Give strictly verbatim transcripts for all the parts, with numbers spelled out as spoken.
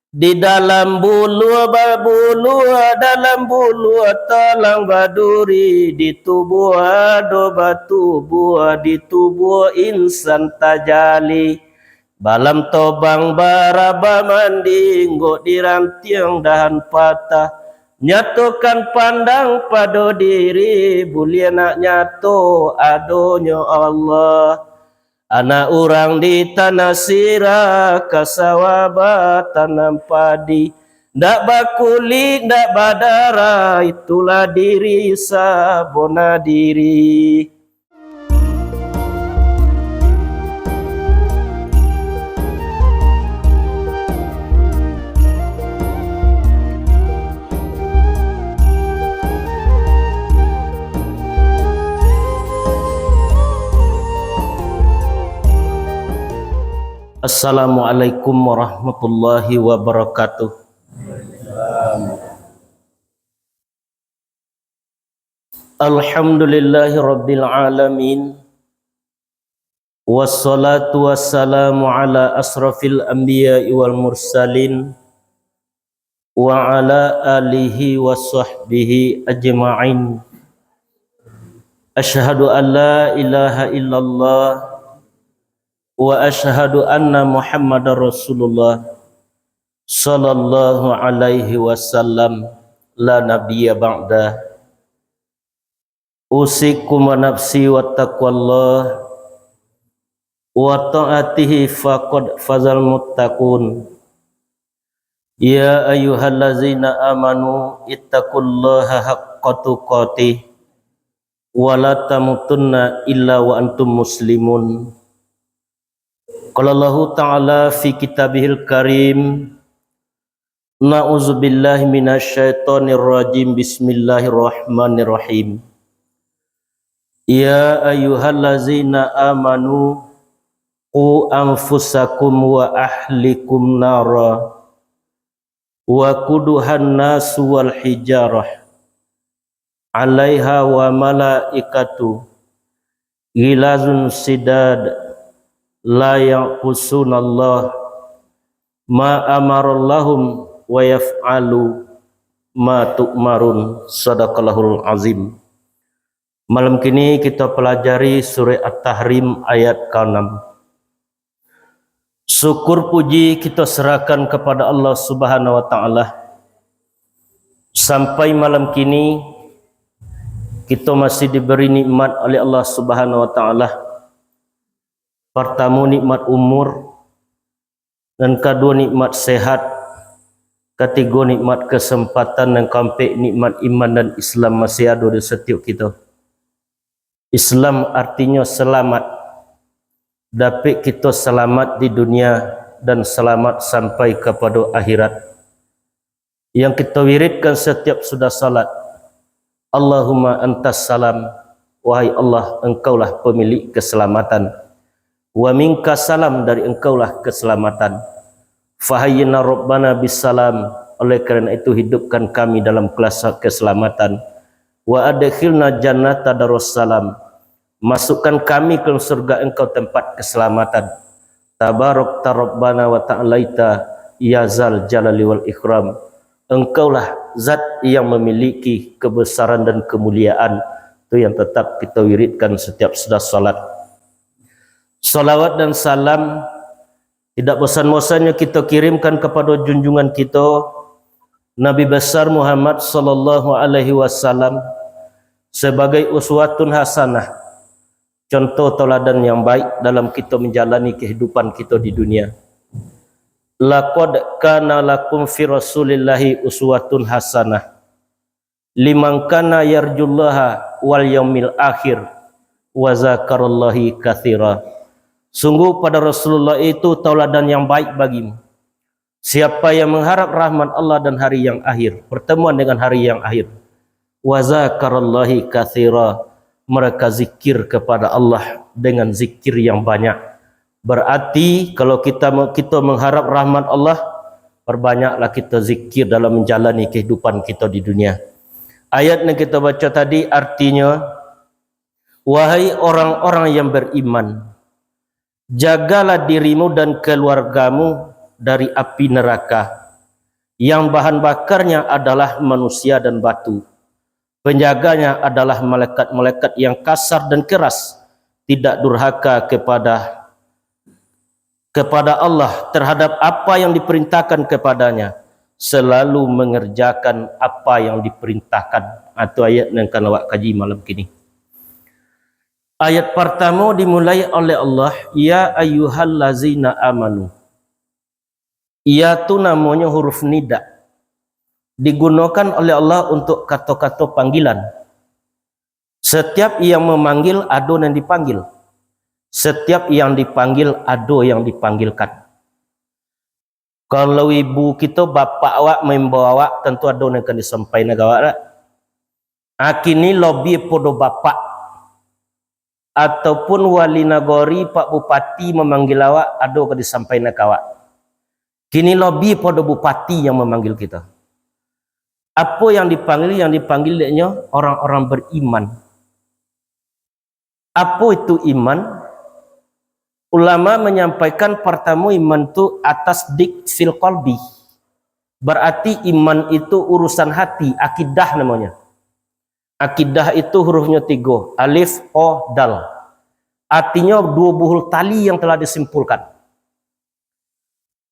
Di dalam buluah babuluah, dalam buluah talang baduri, di tubuah ado batubuah, di tubuah insan tajali. Balam tobang barabah mandinggok, di rantiang dahan patah. Nyatokan pandang pado diri, buliah nak nyato adonyo Allah. Anak urang di tanah sirah, ka sawah batanam padi. Ndak bakulik, ndak badarah, itulah diri sabona diri. Assalamualaikum warahmatullahi wabarakatuh. Alhamdulillahirabbil alamin. Wassalatu wassalamu ala asrafil anbiya'i wal mursalin, wa ala alihi wa sahbihi ajma'in. Asyhadu an la ilaha illallah wa asyhadu anna Muhammadar Rasulullah, sallallahu alaihi wasallam, la nabiyya ba'dah. Usikum wa nafsi wa taqwallah, wa ta'atihi, faqad fazal muttaqun. Ya ayyuhallazina amanu ittaqullaha haqqa tuqatih, wa la tamutunna illa wa antum muslimun. Qala Allahu ta'ala fi kitabihil karim, na'udzubillahi minasyaitonirrajim, bismillahirrahmanirrahim. Ya ayyuhallazina amanu, qu anfusakum wa ahlikum nara, wa quduhan nasu wal hijarah, alaiha wa malaikatu, ghilazun sidad, la ya'sunallaha ma amarallahum wa yaf'alu ma tu'marun. Sadaqallahul azim. Malam kini kita pelajari Surah At-Tahrim ayat keenam. Syukur puji kita serahkan kepada Allah Subhanahu wa Ta'ala. Sampai malam kini, kita masih diberi nikmat oleh Allah Subhanahu wa Ta'ala. Pertama, nikmat umur. Nan kaduo, nikmat sehat. Katigo, nikmat kesempatan. Nan kaampek, nikmat iman dan Islam masih ado di setiap kita. Islam artinyo selamat. Dapek kito selamat di dunia dan selamat sampai kapado akhirat. Yang kito wiridkan setiap sudah salat, Allahumma antas salam, wahai Allah, Engkaulah pemilik keselamatan. Wa minka salam, dari Engkaulah keselamatan. Fahayyina Rabbana bis salam, oleh karena itu hidupkan kami dalam kelasa keselamatan. Wa adkhilna jannata darussalam, masukkan kami ke dalam surga Engkau tempat keselamatan. Tabarakta Rabbana wa ta'alaita, ya zal jalali wal ikram. Engkaulah zat yang memiliki kebesaran dan kemuliaan. Tu yang tetap kita wiridkan setiap sudah salat. Salawat dan salam tidak bosan-bosannyo kita kirimkan kepada junjungan kita, Nabi Besar Muhammad sallallahu alaihi wasallam, sebagai uswatun hasanah, contoh tauladan yang baik dalam kita menjalani kehidupan kita di dunia. Laqad kana lakum fi Rasulillahi uswatun hasanah, liman kana yarjullaha wal yaumil akhir, wa zakarallahi katsira. Sungguh pada Rasulullah itu tauladan yang baik bagimu. Siapa yang mengharap rahmat Allah dan hari yang akhir, pertemuan dengan hari yang akhir, wa zakarallahi katsira, mereka zikir kepada Allah dengan zikir yang banyak. Berarti, kalau kita, kita mengharap rahmat Allah, perbanyaklah kita zikir dalam menjalani kehidupan kita di dunia. Ayat yang kita baca tadi artinya, wahai orang-orang yang beriman, jagalah dirimu dan keluargamu dari api neraka. yang bahan bakarnya adalah manusia dan batu. Penjaganya adalah malaikat-malaikat yang kasar dan keras, tidak durhaka kepada kepada Allah terhadap apa yang diperintahkan kepadanya, selalu mengerjakan apa yang diperintahkan. Atau ayat yang kan awak kaji malam kini. Ayat pertama dimulai oleh Allah, "Ya ayyuhallazina amanu." Ia tu namonyo huruf nida. Digunokan oleh Allah untuk kato-kato panggilan. Setiap yang memanggil, ado nan dipanggil. Setiap yang dipanggil, ado yang dipanggilkan. Kalau ibu kito, bapak awak maimbau awak, tantu ado nan ka disampaikan ka awak, dak? Akini lobi podo bapak, ataupun wali nagori, pak bupati mamanggil awak, ado ka disampaikan ka awak. Kini lobi podo bupati yang mamanggil kito. Apo yang dipanggil? Yang dipanggil deknyo orang-orang beriman. Apo itu iman? Ulama manyampaikan, partamo iman tu atasdik fil qalbi. Bararti iman itu urusan hati, akidah namonyo. Akidah itu hurufnyo tigo, alif, o, dal. Artinyo duo buhul tali yang telah disimpulkan.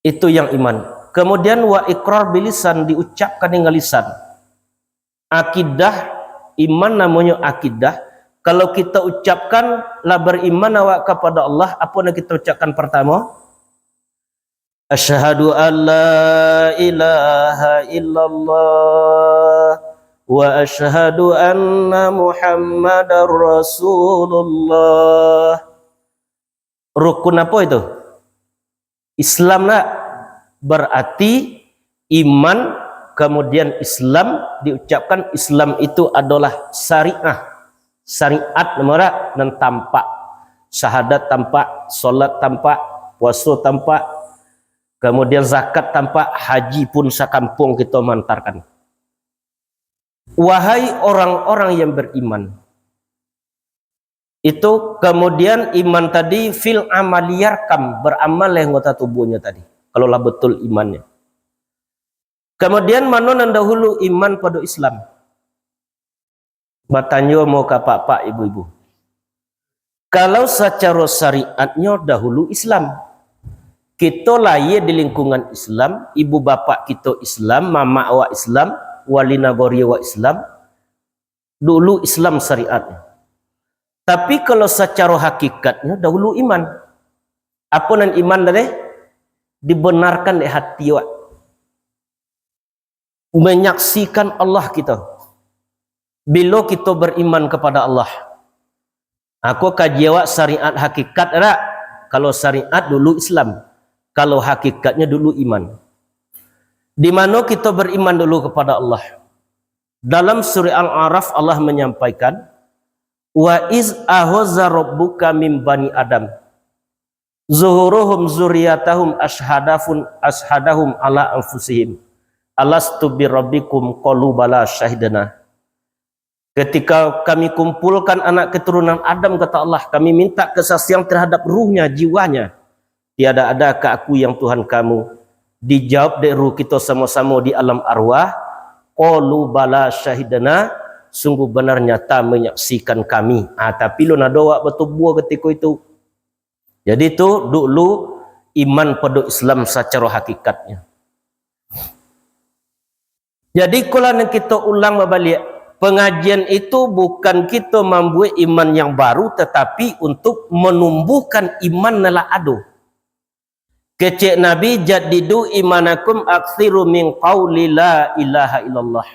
Itu yang iman. Kemudian wa ikrar bilisan, diucapkan dengan lisan. Akidah, iman namonyo akidah. Kalau kita ucapkan, lah beriman awak kapada Allah, apo nan kita ucapkan pertamo? Asyhadu an la ilaha illallah wa asyhadu anna Muhammadar Rasulullah. Rukun apo itu? Islam nak. Berarti iman, kemudian Islam, diucapkan Islam itu adalah syariah. Syariat namo dak? Nan tampak. Syahadat tampak, solat tampak, puaso tampak, kemudian zakat tampak, haji pun sakampung kito mantarkan. Wahai orang-orang yang beriman. Itu kemudian iman tadi fil amaliyarkam, beramal lah anggota tubuhnyo tadi. Kalau lah betul imannya. Kemudian mano nan dahulu, iman pado Islam? Batanyo mo ka pak-pak, ibu-ibu. Kalau sacaro syariatnyo dahulu Islam. Kito lahia di lingkungan Islam, ibu bapak kito Islam, mamak awak Islam, wali nagori awak Islam, dulu Islam syariatnyo. Tapi kalau sacaro hakikatnyo dahulu iman. Apo nan iman tadi? Dibenarkan dek hati awak. Manyaksikan Allah kito. Bilo kito beriman kepada Allah. Ako kaji awak syariat hakikat dak? Kalau syariat dulu Islam. Kalau hakikatnya dulu iman. Di mano kito beriman dulu kepada Allah? Dalam surah Al-A'raf Allah menyampaikan, "Wa iz akhadha rabbuka min bani Adam zuhuruhum zurriyatahum asyhadafun asyhadahum ala anfusihim alastu birabbikum qalu bala syahidna." Ketika kami kumpulkan anak keturunan Adam, kata Allah, kami minta kesaksian terhadap ruhnya, jiwanya. Tiada adakah Aku yang Tuhan kamu? Dijawab dek ruh kito samo-samo di alam arwah, qalu bala syahidna, sungguh benar nyata menyaksikan kami. Ah, tapi lun ado awak batubuah ketiko itu. Jadi tu dulu iman pado Islam sacaro hakikatnya. Jadi, ikolah nan kito ulang babaliak, pengajian itu bukan kito mambuek iman yang baru, tetapi untuk menumbuhkan iman nan lah ado. Kecek Nabi, "Jaddidu imanakum aksiru min qauli la ilaha illallah."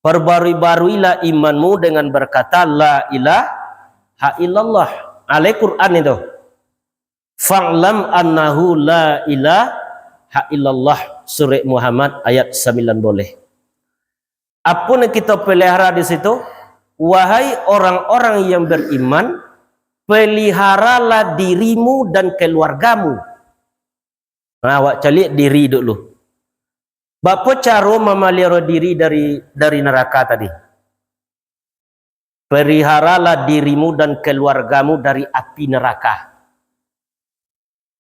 Perbarui-baruilah imanmu dengan berkata, "La ilaha illallah." Alai Quran itu. "Fa'lam annahu la ilaha illallah." Surat Muhammad ayat sambilan boleh. Apo nan kito pelihara di situ? Wahai orang-orang yang beriman, peliharalah dirimu dan keluargamu. Nah, awak caliak diri dulu. Bapo caro mamaliharo diri dari, dari neraka tadi? Peliharalah dirimu dan keluargamu dari api neraka.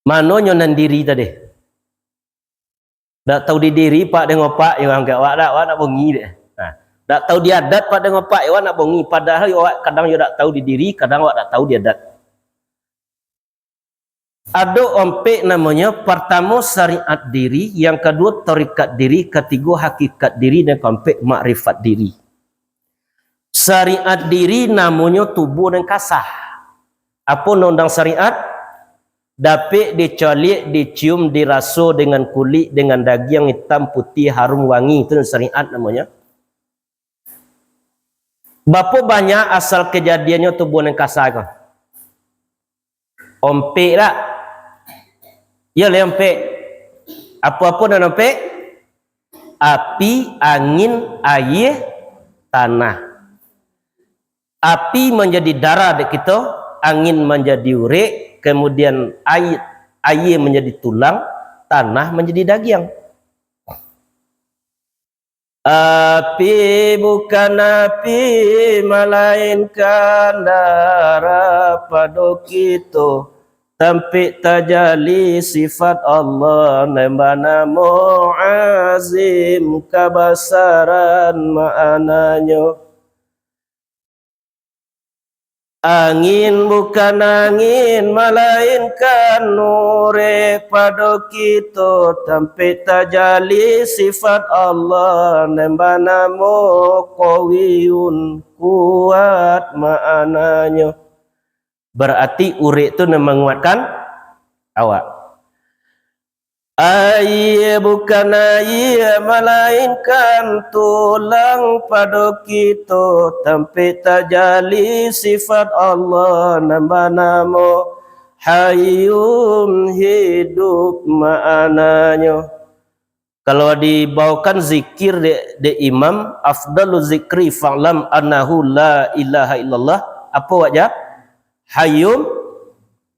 Manonyo nan diri tadi? Dak tahu di diri, Pak, dengan Pak, yo, anggap awak dak, awak nak bongi dek. Nah, dak tahu di adat, Pak, dengan Pak, yo, awak nak bongi. Padahal yo, awak kadang yo dak tahu di diri, kadang awak dak tahu di adat. Ado ompek namonyo, partamo syariat diri, yang kaduo tarikat diri, katigo hakikat diri, dan kaompek makrifat diri. Syariat diri namonyo tubuah nan kasa. Apo undang-undang syariat? Dapek dicaliak, dicium, diraso dengan kulik, dengan dagiang, itam, putiah, harum, wangi, itu syariat namonyo. Bapo banyak asal kajadiannyo tubuah nan kasa ko? Ompek lah. Iyo lah ompek. Apo-apo nan ompek? Api, angin, aia, tanah. Api manjadi darah dek kito, angin manjadi urek, kemudian ai-, aia manjadi tulang, tanah manjadi dagiang. Api bukan api, malainkan darah pado kito. Tampek tajali sifat Allah, nan banamo azim kabasaran maknanyo. Angin bukan angin, malainkan urek pado kito, tampek tajali sifat Allah, nan banamo Qawiyun, kuat maknanyo. Barati urek tu nan manguatkan awak. Aia bukan aia, malainkan tulang pado kito, tampek tajali sifat Allah, nan banamo Hayyun, hidup maknanyo. Kalau dibaokan zikir dek, dek imam, afdalu zikri fa'lam annahu la ilaha illallah, apo awak jawab? Hayyun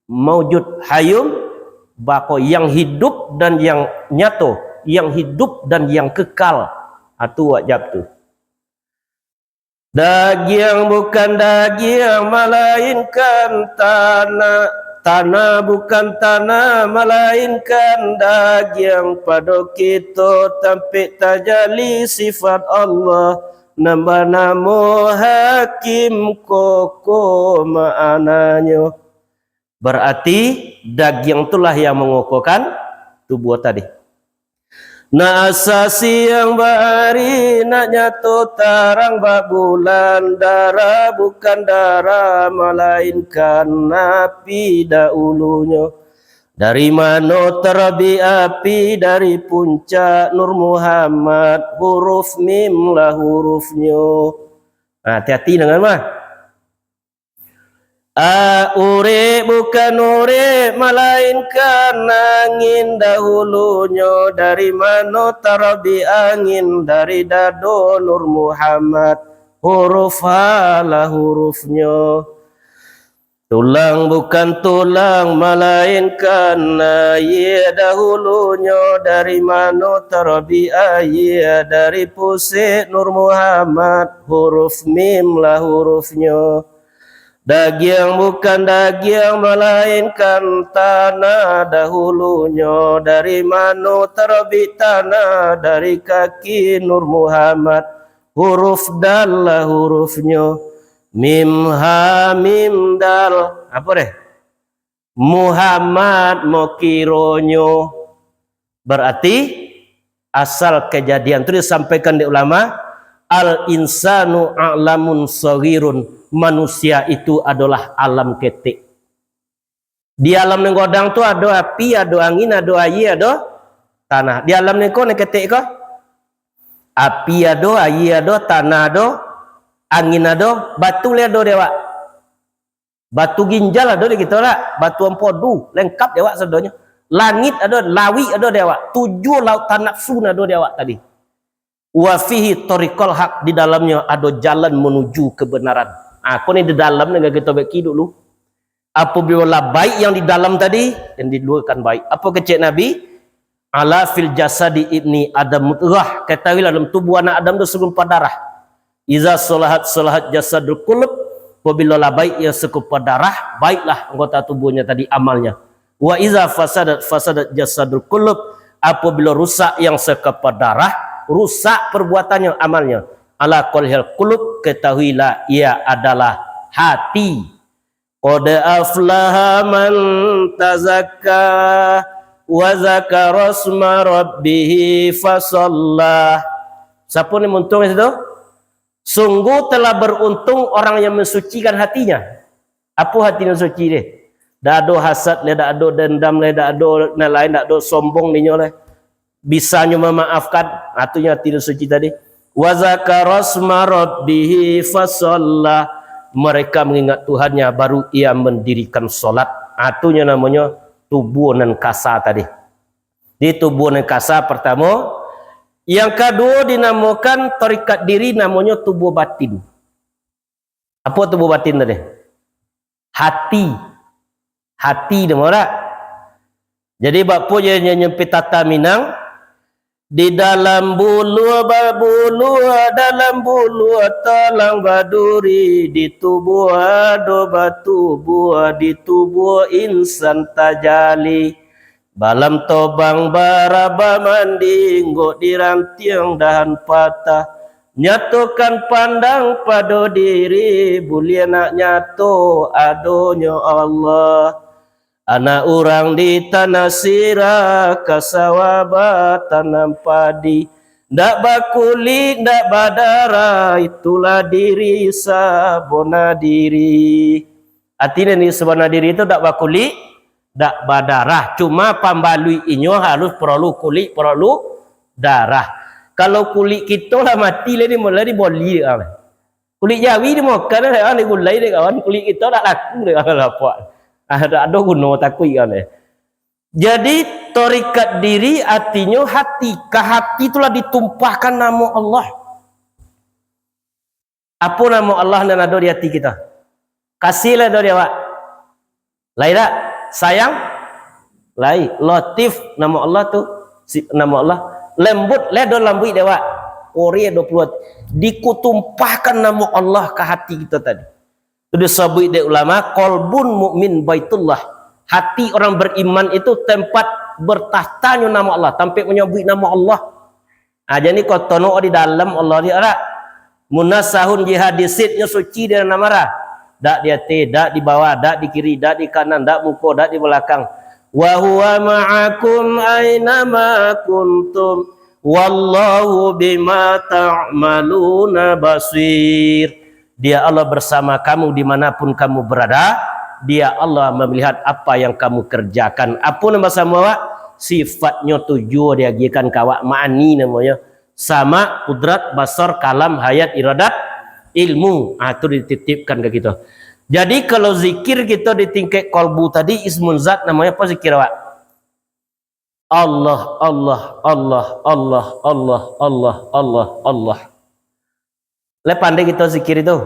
maujud, hayyun baqa, yang hidup dan yang nyato, yang hidup dan yang kekal. Ha, tu awak jawab tu. Dagiang bukan dagiang, malainkan tanah. Tanah bukan tanah, malainkan dagiang. Pado kito tampek tajali sifat Allah, nan banamo Hakim, kokoh maknanyo. Barati dagiang tu lah yang mangokohkan tubuah tadi. Nak asa siang bak ari, nak nyato tarang bak bulan, darah bukan darah, malainkan api dahulunyo. Dari mano tarbik api? Dari puncak Nur Muhammad, huruf mim lah hurufnyo. Nah, hati-hati dengan mah. A, urek bukan urek, malainkan angin dahulunyo. Dari mano tarbik angin? Dari dado Nur Muhammad, huruf ha lah hurufnyo. Tulang bukan tulang, malainkan aia dahulunyo. Dari mano tarbik aia? Dari pusek Nur Muhammad, huruf mim lah hurufnyo. Dagiang bukan dagiang, malainkan tanah dahulunyo. Dari mano tarbik tanah? Dari kaki Nur Muhammad, huruf dal lah hurufnyo. Mim ha mim dal. Apo deh? Muhammad mokironyo. Barati, asal kajadian tu disampaikan dek ulama, "Al insanu alamun saghirun." Manusia itu adolah alam ketek. Di alam nan godang tu ado api, ado angin, ado aia, ado tanah. Di alam nan ko, nan ketek ko, api ado, aia ado, tanah ado, angin ado, batu lai ado dek awak. Batu ginjal ado di kito lah, batu ampodu, lengkap dek awak sadonyo. Langik ado, lawik ado dek awak. Tujuah lautan nafsu nan ado dek awak tadi. Wa fihi thariqul haq, di dalamnyo ado jalan manuju kebenaran. Ah, ko ni di dalam ni kito beki dulu. Apabila lah baik yang di dalam tadi, yang di luar kan baik. Apo kecek Nabi? "Ala fil jasadi ibni Adam mudghah." Ketahuilah, dalam tubuh anak Adam tu segumpal darah. "Iza solahat, solahat jasadul kulub." Apabila lah baik yang segumpal darah, baiklah anggota tubuhnya tadi amalnya. "Wa iza fasadat, fasadat jasadul kulub." Apabila rusak yang sakapan darah, rusak perbuatannyo, amalnyo. Ala qalbihil qulub, ketahuilah ia adalah hati. Qad aflaha man tazakka wa dzakara isma rabbih fasalla. Siapa nan untuang di situ? Sungguh telah beruntung orang yang mensucikan hatinya. Apo hati nan suci deh? Dak ado hasad leh, dak ado dendam leh, dak ado nan lain, dak ado sombong dinyo leh. Bisanyo mamaafkan, ah, tu nyo hati nan suci tadi. Wa dzakara isma rabbih fasalla. Mereka mengingat Tuhannya, baru ia mendirikan solat. Ah, tu nyo namonyo tubuah nan kasa tadi. Di tubuah nan kasa pertamo. Yang kaduo dinamokan tarikat diri, namonyo tubuah batin. Apo tubuah batin tadi? Hati. Hati namo dak? Jadi, bak apo je nyo nyempit tata Minang, di dalam buluah babuluah, dalam buluah talang baduri, di tubuah ado batubuah, di tubuah insan tajali. Balam tobang baraba mandinggok di rantiang dahan patah. Nyatokan pandang pado diri, buliah nak nyato adonyo Allah. Anak urang di tanah sirah, ka sawah batanam padi. Ndak bakulik, ndak badarah, itulah diri sabona diri. Artinyo diri sabona diri tu ndak bakulik, ndak badarah. Cuma pambaluik inyo harus paralu kulik, paralu darah. Kalau kulik kito lah mati, lah di, lah diboli dek urang. Kulik jawi dimakan dek urang, digulai dek kawan, kulik kito ndak laku dek urang, lapak. Ah, ndak ado guno, takuik urang deh. Jadi, tarikat diri artinyo hati. Ka hati tu lah ditumpahkan namo Allah. Apo namo Allah nan ado di ati kito? Kasih lah ado di awak. Lai dak? Sayang? Lai. Latif namo Allah tu. Si, namo Allah. Lembut, lah ado lambuik di awak. Korea dua puluh. Dikutumpahkan namo Allah ka hati kito tadi. Tu disabuik dek ulama, qalbun mukmin baitullah. Hati orang beriman itu tempat bertahtanyo namo Allah, tampek manyabuik namo Allah. Ah, jadi koto no di dalam Allah di arak. Munasahun jihad di sitnyo suci di dalam arak. Dak di ateh, dak di bawah, dak di kiri, dak di kanan, dak muko, dak di balakang. Wa huwa ma'akum aina ma kuntum. Wallahu bima ta'maluna basir. Dia Allah bersama kamu dimanapun kamu berada. Dia Allah melihat apa yang kamu kerjakan. Apo nan basamo awak? Sifatnyo tujuah diagiahkan ka awak, ma'ani namonyo. Sama, kudrat, basar, kalam, hayat, iradat, ilmu. Ah, tu dititipkan ka kito. Jadi, kalau zikir kito di tingkek kolbu tadi, ismun zat, namonyo apo zikir awak? Allah, Allah, Allah, Allah, Allah, Allah, Allah, Allah. Lah pandai kito zikir itu?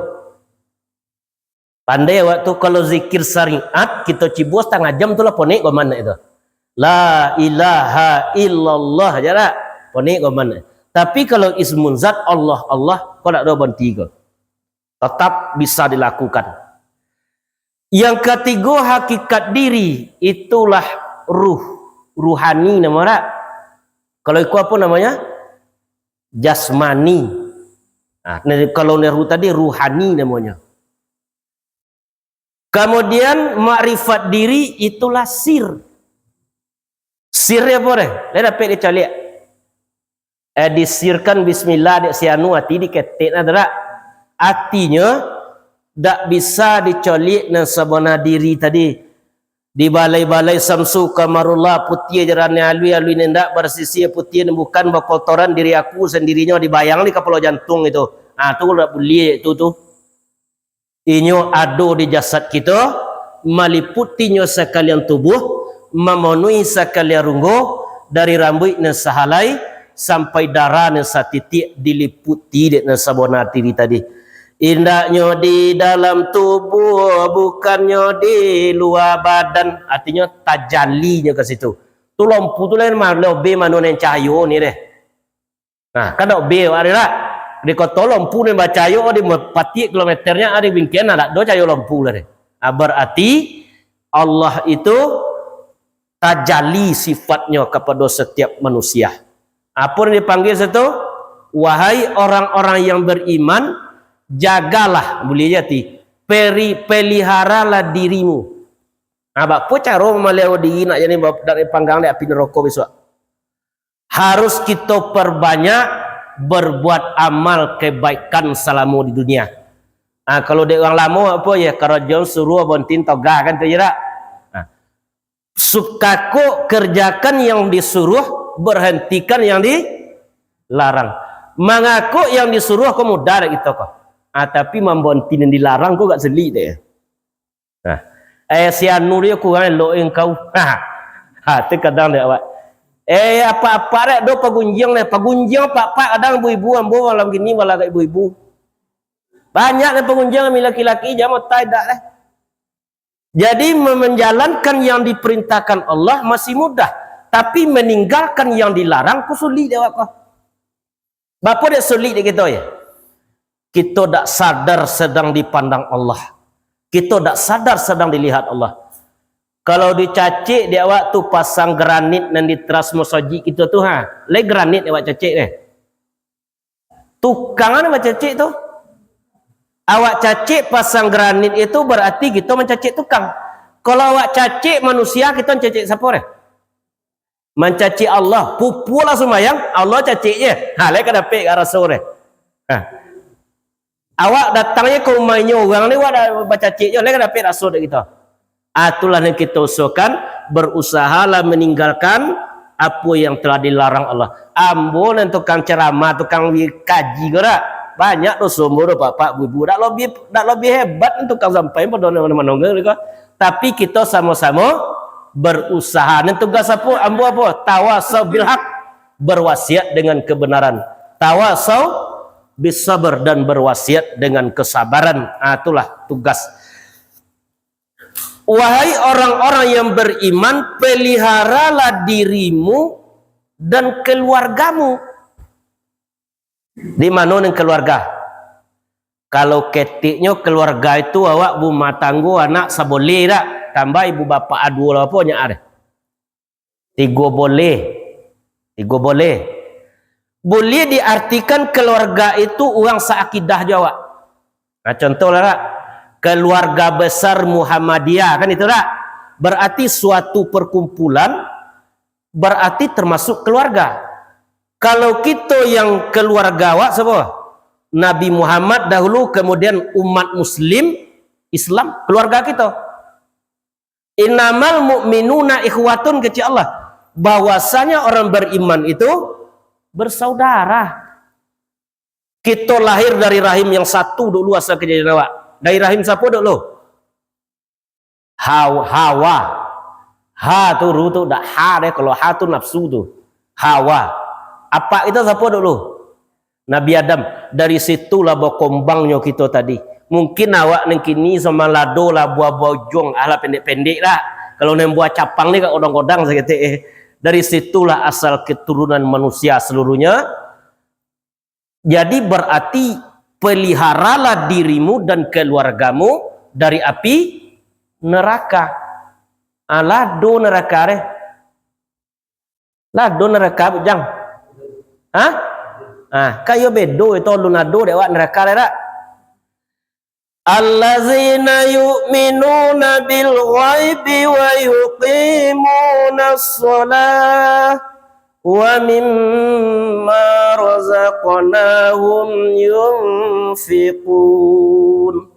Pandai awak tu, kalau zikir syariat, kito cibo satangah jam tu lah ponek goman itu. La ilaha illallah je lah. Ponek goman. Tapi kalau ismun zat, Allah, Allah, kau dak ada berhenti kau. Tetap bisa dilakukan. Yang katigo, hakikat diri, itulah ruh, ruhani namo dak? Kalau iko apo namonyo? Jasmani. Nah, kalau ruh tadi ruhani namonyo. Kamudian, makrifat diri itulah sir. Sir apo deh? Lah dapek dicaliak. Eh, disirkan bismillah dek si anu, ati diketek nah, dak? Atinyo, dak bisa dicaliak nan sabana diri tadi. Dibalai-balai samsu kamarullah, putiah jarani alui, alui nan indak, barsisih putiah nan bukan, bakotoran diri aku sandirinyo, dibayang di kapalo jantuang itu. Ah, tu dak buliah itu tu. Inyo ado di jasad kito, maliputinyo sakalian tubuh, mamanuhi sakalian runggo, dari rambuik nan sahalai sampai darah nan satitiak diliputi dek nan sabana diri tadi. Indaknyo di dalam tubuh, bukannyo di lua badan. Artinyo, tajalinyo ka situ. Tu lampu tu lain ma-, lobih mano nan cahayo ni deh. Nah, kan dak be awak ni lah. Di koto lampu ni bacayo di patiak kilometernya, di bingkian nah, dak do cayo lampu lah deh. Ah, berarti Allah itu tajali sifatnyo kapado satiap manusia. Apo nan dipanggia situ? Wahai orang-orang yang beriman, jagalah, buliah jadi, peri-, peliharalah dirimu. Nah, baa caro mamaliaro diri nak jadi ba-, nak dipanggang dek api narako bisuak? Harus kito parbanyak berbuat amal kebaikan salamo di dunia. Ah, kalau dek urang lamo apo yo, karajo suruah bontin toga kan tu yo dak? Nah, sukako kerjakan yang disuruh, berhentikan yang dilarang. Mangaku yang disuruh ko mudah dek kito ko. Ah, tapi mambontin yang dilarang ko agak sulik dek. Nah, eh, si anu dia kurang elok engkau. Ha, ha, tu kadang dek awak. Eh, apa-apa dek do pagunjiang deh. Pagunjiang apa-apa kadang ibu-ibu ambo malam gini malah agak ibu-ibu. Banyak deh pagunjiang kami laki-laki, jamo tai dak deh. Jadi, me-, menjalankan yang diperintahkan Allah masih mudah, tapi meninggalkan yang dilarang ko sulik dek awak ko. Baa dek sulik dek kito yo? Kito dak sadar sedang dipandang Allah. Kito dak sadar sedang dilihat Allah. Kalau dicacik dek awak tu pasang granit nan di teras masajik kito tu, ha, lai granit awak cacik deh. Tukang an awak cacik tu. Awak cacik pasang granit itu berarti kito mancacik tukang. Kalau awak cacik manusia, kito mancacik siapo deh? Mancacik Allah. Pupualah sumbayang, Allah cacik je. Ha, lai ka dapek ka raso deh. Ha. Awak datang je ka umah inyo urang ni, awak dah bacacik je, lai ka dapek raso dek kito. Ah, itulah yang kita usahakan, berusahalah meninggalkan apa yang telah dilarang Allah. Ambo nan tukang ceramah, tukang wi-, kaji ko dak? Banyak doso ambo tu, Pak, Pak, Bu, Bu. Dak lebih, dak lebih hebat tukang sampai pado nan manonggang ko. Tapi kita sama-sama berusaha. Nan tugas apa? Ambo apa? Tawasau bil haq, berwasiat dengan kebenaran. Tawasau bis sabar, dan berwasiat dengan kesabaran. Ah, itulah tugas. Wahai orang-orang yang beriman, peliharalah dirimu dan keluargamu. Di mano nan keluarga? Kalau keteknyo keluarga itu awak bumah tanggo, anak saboleh dak? Tambah ibu bapak aduo lah apo nyak deh. Tigo boleh. Tigo boleh. Boleh diartikan keluarga itu urang saakidah jo awak. Nah, contohlah, dak? Keluarga besar Muhammadiyah, kan itu, dak? Berarti suatu perkumpulan, berarti termasuk keluarga. Kalau kito yang keluarga awak, siapa? Nabi Muhammad dahulu, kemudian umat muslim, Islam, keluarga kito. Innamal mu'minuna ikhwatun, kecek Allah. Bahwasanya orang beriman itu bersaudara. Kito lahir dari rahim yang satu dulu asal kejadian awak. Dari rahim siapa dulu? Haw-, Hawa. Ha tu ru tu, dak ha deh. Kalau ha tu nafsu tu. Hawa. Apak kito siapa dulu? Nabi Adam. Dari situlah bakombangnyo kito tadi. Mungkin awak nan kini sama lado lah buah bojong, alah pendek-pendek lah. Kalau nan buah capang ni kak godang-godang saketek, eh. Dari situlah asal keturunan manusia seluruhnya. Jadi berarti peliharalah dirimu dan keluargamu dari api neraka. Ah, lado neraka deh. Lado neraka, Bujang? Hah? Ah, kayo bedo itu alun ado dek awak neraka deh, dak? Allazina yu'minuna bil ghaibi wa yuqimunas shalah wa mimma razaqnahum yunfiqun.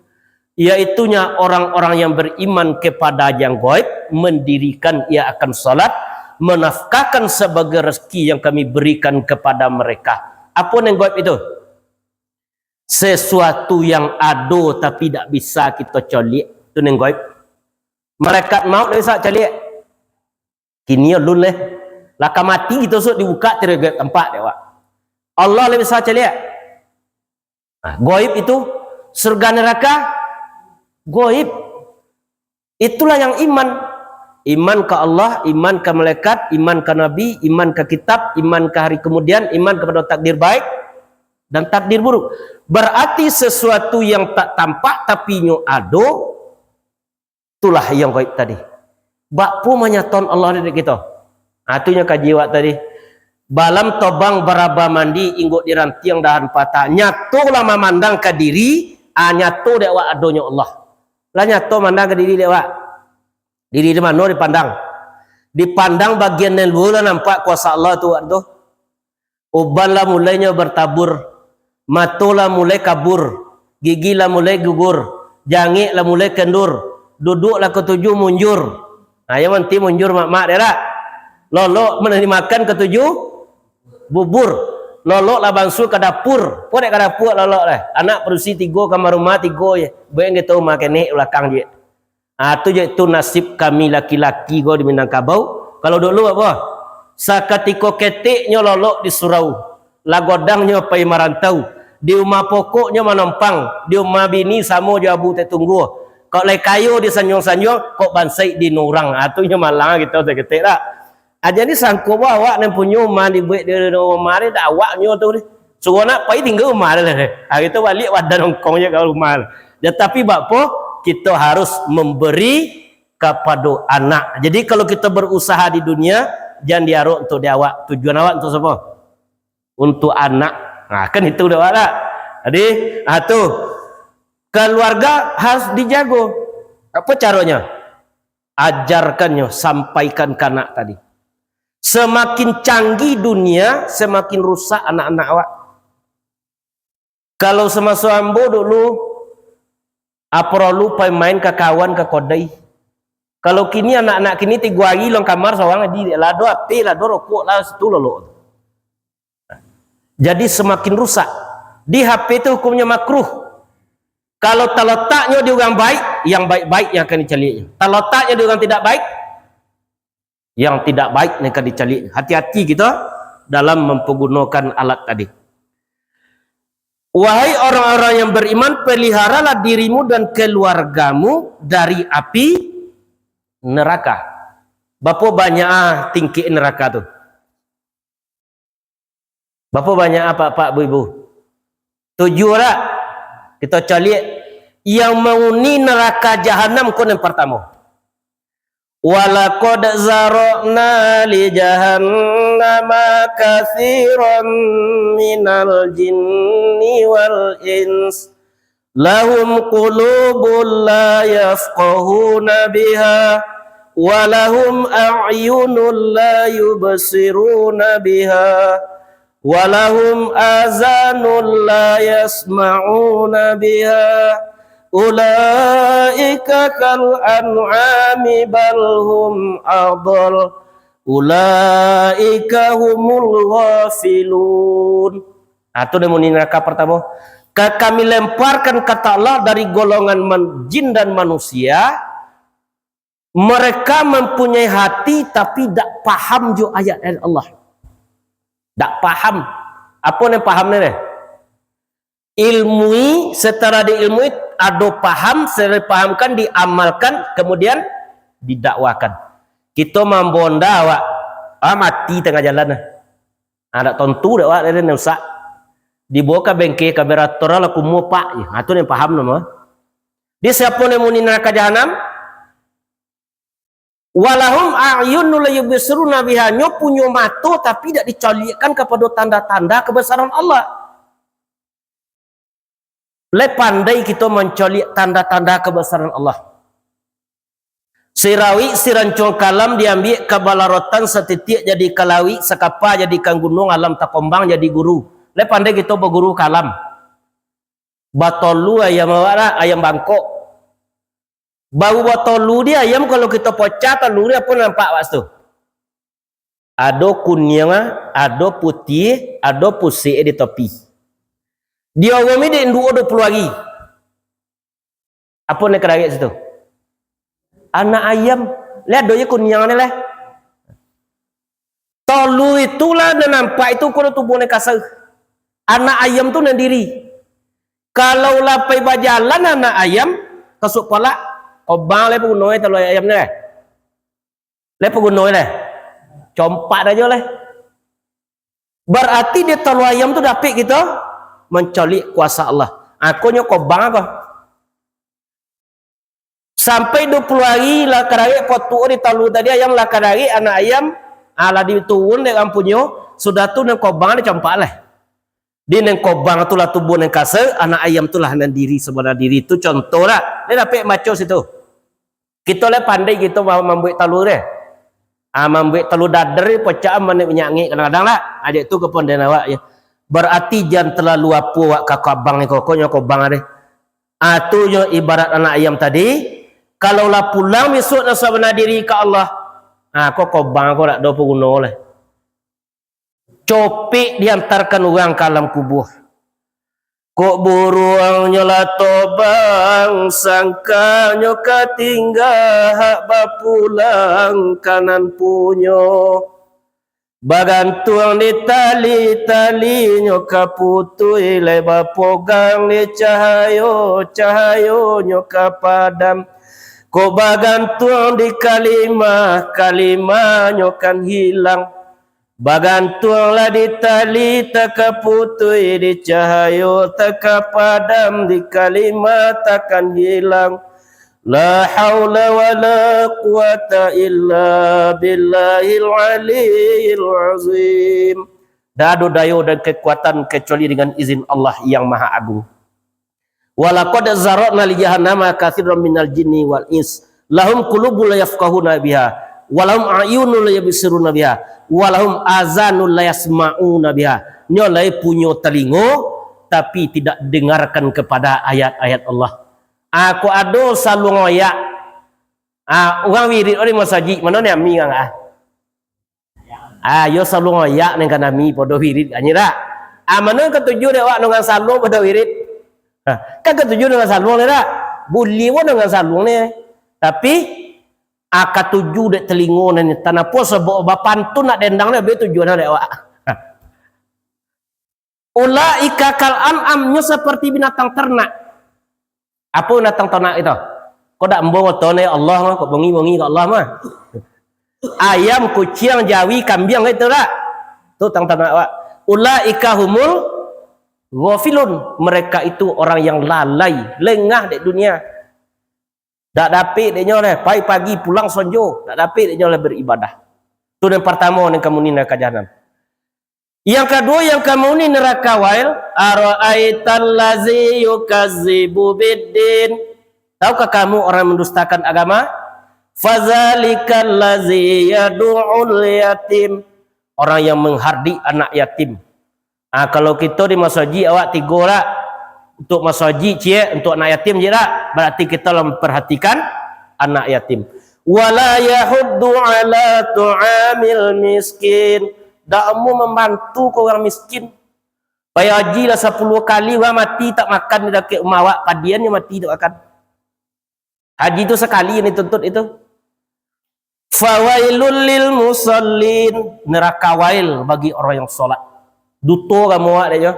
Yaitunya orang-orang yang beriman kepada yang gaib, mendirikan ia akan salat, menafkahkan sebagai rezeki yang Kami berikan kepada mereka. Apo nan gaib itu? Sesuatu yang ado tapi dak bisa kito coliak, tu nan gaib. Malaikat maut dak bisa coliak. Kini alun leh. Lah ka mati kito sudah dibuka tirai gaib tampak dek awak. Allah lah bisa coliak. Nah, gaib itu, surga neraka, gaib. Itulah yang iman. Iman ka Allah, iman ka malaikat, iman ka nabi, iman ka kitab, iman ka hari kemudian, iman kepada takdir baik dan takdir buruk. Berarti sesuatu yang tak tampak tapi nyo ado, itulah yang gaib tadi. Bak po manyatoan Allah di kito. Ha, tu nyo kaji awak tadi. Balam tobang baraba mandi, inggok di rantiang dahan patah. Nyato lah mamandang ka diri, ha, nyato dek awak adonyo Allah. Lah nyato mandang ka diri dek awak. Diri di mano dipandang? Dipandang bagian nan luo lah nampak kuasa Allah tu, awak tu. Uban lah mulai nyo bertabur, mato lah mulai kabur, gigi lah mulai gugur, jangek lah mulai kendur, duduak lah katuju munjur. Nah, yang penting munjur mak-mak dek lah. Lolok menerima makan katuju bubur. Lolok lah bansu ka dapur. Pulang ka dapur lolok lah. Anak padusi tigo, kamar rumah tigo je. Buek gitu rumah kenek balakang je. Ah, tu je tu nasib kami laki-laki ko di Minangkabau. Kalau dulu apo? Sakatiko keteknyo lolok di surau, lagodangnyo pai marantau, di umah pokoknyo manompang, di umah bini samo jo abu tetunggua. Kok lai kayo disanjuang-sanjuang, kok bansaik di nurang. Ah, tu nyo malang kito saketek lah. Aja ni sangko bah awak nan punyo umah dibuek di rumah ni, dak awaknyo tu ni. Suruah nak pai tingga rumah dia lah. Hari tu baliak badan hongkong je ka rumah. Ya, tapi bak apo? Kito harus memberi kapado anak. Jadi kalau kito berusaha di dunia, jan diarok untuk di awak. Tujuan awak untuk siapo? Untuk anak. Nah, kan itu dah awak lah. Jadi, ah, tu. Keluarga harus dijago. Apo caronyo? Ajarkannyo, sampaikan ka anak tadi. Semakin canggih dunia, semakin rusak anak-anak awak. Kalau samaso ambo dulu, ah, paralu pai main ka kawan ka kodai. Kalau kini anak-anak kini tigo ari dalam kamar sorang, di lah ado H P, lah ado rokok, lah situ lolok. Jadi semakin rusak. Di H P tu hukumnyo makruh. Kalau talataknyo di urang baik, yang baik-baik yang akan dicaliaknyo. Talataknyo di urang tidak baik, yang tidak baik yang akan dicaliaknyo. Hati-hati kito dalam mampagunokan alat tadi. Wahai orang-orang yang beriman, peliharalah dirimu dan keluargamu dari api neraka. Bapo banyak ah tingkek neraka tu? Bapo banyak apak-apak, ibu-ibu? Tujuah lah. Kito caliak yang manguni neraka jahanam ko nan partamo. Walaqad zara'na li jahannama katsiran minal jinni wal ins. Lahum qulubun la yafqahuna biha, wa lahum a'yunun la yubsiruna biha, wa lahum azanun la yasma'una biha. Ulaika kal an'ami bal hum adal. Ulaika humul ghafilun. Ah, tu dia muni neraka partamo. Ka-, Kami lemparkan, kata Allah, dari golongan man-, jin dan manusia, mereka mempunyai hati tapi dak paham jo ayat-ayat Allah. Dak paham. Apo nan paham ni, deh? Ilmui, setelah diilmui, ado paham, setelah dipahamkan, diamalkan, kemudian didakwakan. Kito mambonda awak, ah, mati tangah jalan lah. Ah, dak tontu dek awak, dah, dah rusak. Dibawa ka bengke, ka berator lah, kumuah pak. Ha, tu nan paham namo. Di siapo nan muni neraka jahanam? Walahum a'yunun la yubsiruna biha, nyo punyo mato, tapi dak dicaliakkan kapado tanda-tanda kebesaran Allah. Lai pandai kito mancaliak tanda-tanda kebesaran Allah. Sirawik sirancuang kalam diambiak kabalarotan, satitiak jadi kalawik, sakapa jadikan gunuang, alam takombang jadi guru. Lai pandai kito baguru kalam. Batolu ayam awak lah, ayam bangkok. Baru batolu di ayam, kalau kito pocah tolu di, apo nampak awak tu? Ado kuniang, ado putiah, ado pusek di topi. Di awak ni dek induak duo puluah ari. Apo nan ka dagek situ? Anak ayam. Lai ado je kuniang ni lai. Tolu itulah nan nampak itu, ko tubuah nan kasa. Anak ayam tu nan diri. Kalau lah pai bajalan anak ayam, kasuak palak, kobang lai paguno tolu ayam ni lai. Lai paguno lai. Compak ajo lai. Bararti di tolu ayam tu dapek kito mancaliak kuasa Allah. Ako nyo kobang ako. Sampai duo puluah ari lah kadarek potuk di talua tadi, ayam lah kadarek, anak ayam, ah, lah diturun dek urang punyo, sudah tu nan kobang dicampak lah. Di nan kobang tu lah tubuah nan kasa, anak ayam tu lah nan diri sabana diri. Tu contoh lah. Dia dapek baco situ. Kito lah pandai kito ma-, mambuek talua deh. Ah, mambuek talua dadar ni pocah manik minyak angek kadang-kadang lah. Adik tu ka pandai awak je. Berarti jan terlalu apo awak ka kobang ni, kokonyo kobang deh. Ah, tu nyo ibarat anak ayam tadi, kalau lah pulang bisuak nan sabana diri ka Allah, ah, ko kobang ko dak ado paguno lah. Copek diantarkan urang ka alam kubua. Kok buruangnyo lah tobang, sangkanyo ka tingga hak bapulang ka nan punyo. Bagantuang di tali, talinyo ka putuih, lai bapogang di cahayo, cahayonyo ka padam. Kok bagantuang di kalimah, kalimahnyo kan hilang. Bagantuanglah di tali, tak ka putuih, di cahayo tak ka padam, di kalimah takkan hilang. La haula wa la quwata illa billahil aliyil azim. Dak ado dayo dan kekuatan kecuali dengan izin Allah yang Maha Agung. Walaqad zara'na li jahannama katsiran minal jinni wal ins. Lahum qulubun la yafqahuna biha, walahum a'yunun la yabsiruna biha, walahum azanun la yasma'una biha. Nyo lai punyo talingo, tapi tidak dengarkan kepada ayat-ayat Allah. Ah, kok ado saluang oyak. Ah, urang wirid di masajik, mano ni ami urang ah? Ah, yo saluang oyak nan ka nami pado wirid kanyo dak? Ah, mano nan katuju dek awak nongan saluang pado wirid? Ha, kan katuju nongan saluang ni dak? Buliah pun nongan saluang ni. Tapi, ah, katuju dek telingo nan ni. Tanapo sabab bapantun nak dendang ni, habis tujuan dek awak. Ha. Ulaika kal an'am, nyo seperti binatang ternak. Apo binatang ternak itu? Kok dak ambo ngoto ni Allah mah, kok bongi-bongi ka Allah mah. Ayam, kuciang, jawi, kambiang itu dak? Tu tang ternak awak. Ulaika humul ghafilun. Mereka itu orang yang lalai, lengah dek dunia. Dak dapek dek nyo leh, pai pagi pulang sonjo, dak dapek dek nyo leh beribadah. Tu nan partamo nan ka muni naraka jahanam. Yang kaduo, yang ka muni naraka wail, ara'aital ladzi yukazzibu biddin. Tahukah kamu orang yang mendustakan agama? Fadzalikal ladzi yadu'ul yatim. Orang yang menghardik anak yatim. Ah, kalau kito di masajik awak tigo lah. Untuk masajik ciek, untuk anak yatim ciek lah. Berarti kito lah memperhatikan anak yatim. Wala yahuddu ala ta'amil miskin. Dak amuah mambantu ka urang miskin. Pai haji lah sapuluah kali, urang mati tak makan di dakek rumah awak, padian nyo mati tak makan. Haji tu sakali yang dituntut itu. Fawailul lil musallin, neraka wail bagi orang yang salat. Duto kamu awak dek nyo.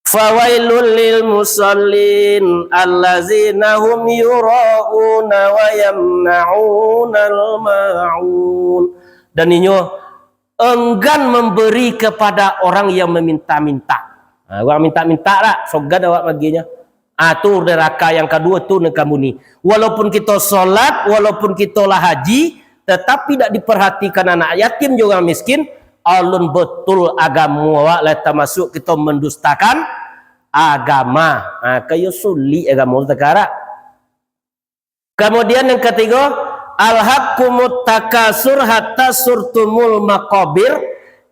Fawailul lil musallin, allazina hum yura'una wa yamna'unal ma'un. Dan inyo enggan memberi kepada orang yang meminta-minta. Ha, urang minta-minta lah, sogan awak baginyo. Ah, tu neraka yang kaduo tu nan ka muni. Walaupun kito salat, walaupun kito lah haji, tetapi dak diperhatikan anak yatim jo urang miskin, alun betul agamo awak lah, tamasuak kito mendustakan agama. Ha, kayo sulik agamo tu takara. Kemudian yang ketiga, alhaqkumut takasur hatta surtumul maqabir,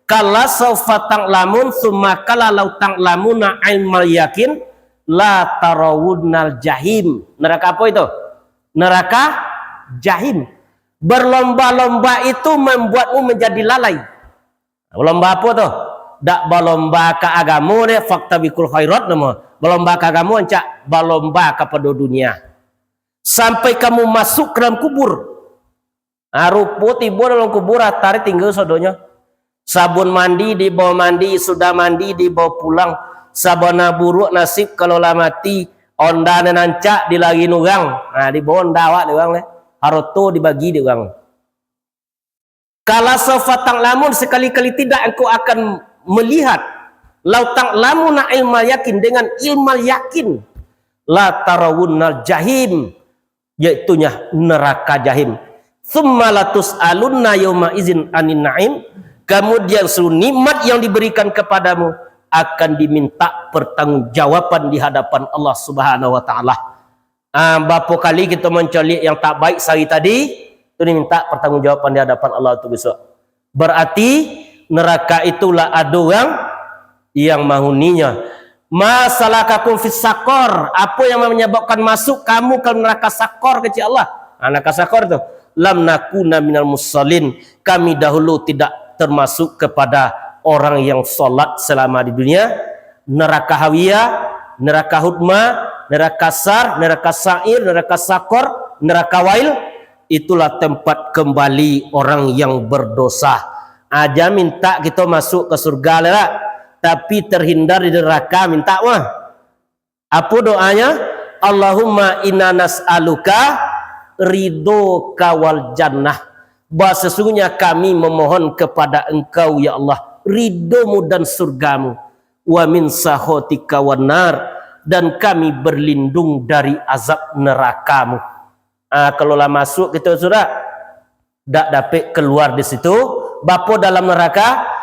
kalla saufa ta'lamun, summa kalla lau ta'lamuna ilmal yakin, la tarawunnal jahim. Neraka apa itu? Neraka jahim. Berlomba-lomba itu membuatmu menjadi lalai. Balomba apo tu? Dak balomba ka agamo deh, fakta bikul khairat namo. Balomba ka agamo ancak balomba kapado dunia. Sampai kamu masuk ka dalam kubur. Ha, rupo tibo dalam kubur, atari tingga sadonyo. Sabun mandi dibawa mandi, sudah mandi dibawa pulang. Sabana buruak nasib kalau lah mati, onda nan ancak dilari urang. Ha, dibawa onda awak dek urang deh. Haroto dibagi dek urang. Kalla saufa ta'lamun, sekali-kali tidak engkau akan melihat. Lau ta'lamuna ilmal yakin, dengan ilmal yakin. La tarawunnal jahim, yaitunya neraka jahim. Tsumma latus'alunna yauma idzin anin na'im. Kemudian seluruh nikmat yang diberikan kepadamu akan diminta pertanggungjawaban di hadapan Allah Subhanahu wa Ta'ala. Ah, bapo kali kito mancaliak yang tak baik sahari tadi, tu diminta pertanggungjawaban di hadapan Allah tu besok. Berarti neraka itulah ado urang yang mahuninya. Ma salakakum fis saqar? Apo yang menyebabkan masuk kamu ke neraka Saqar, kecek Allah? Ah, neraka Saqar tu. Lam nakuna minal musallin. Kami dahulu tidak termasuk kepada orang yang salat selama di dunia. Neraka Hawiyah, neraka Hutmah, neraka Sar, neraka Sa'ir, neraka Saqar, neraka Wail, itulah tempat kembali orang yang berdosa. Ah, jan minta kito masuk ka surga lah, tapi terhindar di neraka minta mah. Apo doanya? Allahumma inna nas'aluka ridhoka wal jannah. Bah, sesungguhnya kami memohon kepada Engkau, ya Allah, ridho-Mu dan surga-Mu. Wa min sakhatika wan nar, dan kami berlindung dari azab neraka-Mu. Ah, kalau lah masuk kito sudah, dak dapek keluar di situ. Bapo dalam neraka?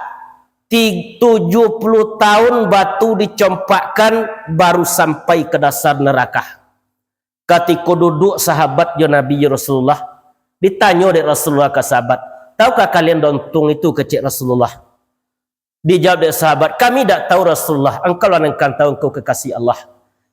Ti-, tujuh puluh tahun batu dicompakkan baru sampai ke dasar neraka. Katiko duduk sahabat jo Nabi jo Rasulullah, ditanyo dek Rasulullah ka sahabat, "Tahukah kalian dontong itu?" kecek Rasulullah. Dijawab dek sahabat, "Kami dak tahu, Rasulullah. Engkau lah nan kan tahu, engkau kekasih Allah.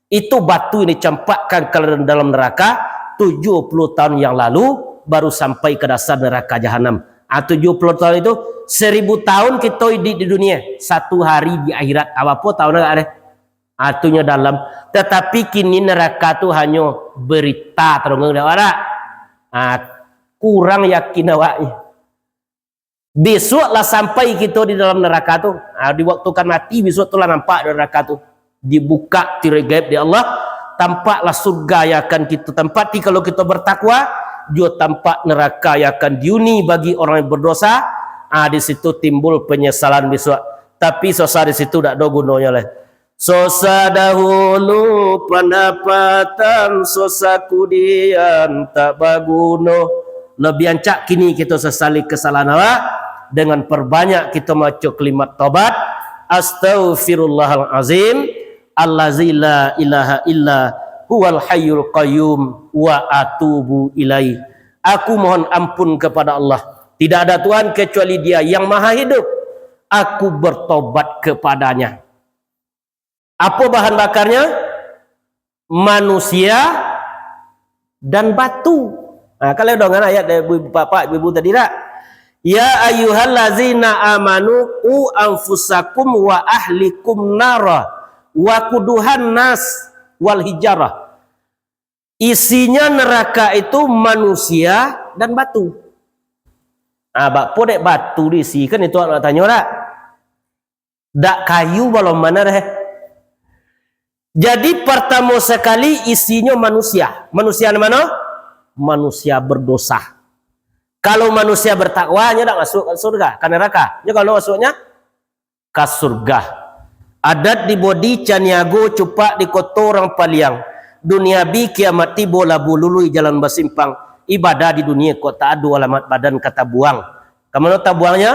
Itu batu yang dicampakkan ke dalam neraka tujuh puluh tahun yang lalu, baru sampai ke dasar neraka jahanam." Ah, tujuh puluh tahun itu, seribu tahun kito hidup di dunia, satu hari di akhirat. Apo tahun agak deh? Ah, tu nyo dalam. Tetapi kini neraka tu hanyo berita, tadonga dek awak dak? Ah, kurang yakin awak ni. Besok lah sampai kito di dalam neraka tu. Ah, di waktu kan mati, besok tu lah nampak di neraka tu. Dibuka tirai gaib di Allah, tampaklah surga yang akan kito tampati kalau kito bertakwa, jo tampak neraka yang akan dihuni bagi orang yang berdosa. Ah, di situ timbul penyesalan besok. Tapi susah di situ dak ado gunonyo lah. Susah dahulu pandapatan, susah kudian tak baguno. Lebih ancak kini kito sasali kesalahan awak dengan perbanyak kito maco kalimat tobat. Astaghfirullahalazim, allazi la ilaha illa huwal hayyul qayyum, wa atubu ilaih. Aku mohon ampun kepada Allah. Tidak ada Tuhan kecuali Dia yang Maha Hidup. Aku bertobat kepada-Nya. Apo bahan bakarnyo? Manusia dan batu. Nah, kalau dengar ayat dari ibu bapak, ibu-ibu tadi tak? "Ya ayyuhallazina amanu qu anfusakum wa ahlikum nara wa quduhan nas wal hijarah." Isinya neraka itu manusia dan batu. Ah, bak podek batu diisikan itu nak tanyo tak? Dak kayu balom mano deh. Jadi, partamo sakali isinyo manusia. Manusia nan mano? Manusia berdosa. Kalau manusia bertakwa, nyo dak masuk ka surga, ka neraka. Nyo ka mano masuknyo? Ka surga. Adat di Bodi, Caniago, Cupak di Koto Urang Paliang. Dunia bi kiamat tibo, labuah lului jalan basimpang. Ibadah di dunia kok tak ado, alamat badan ka tabuang. Ka mano tabuangnyo?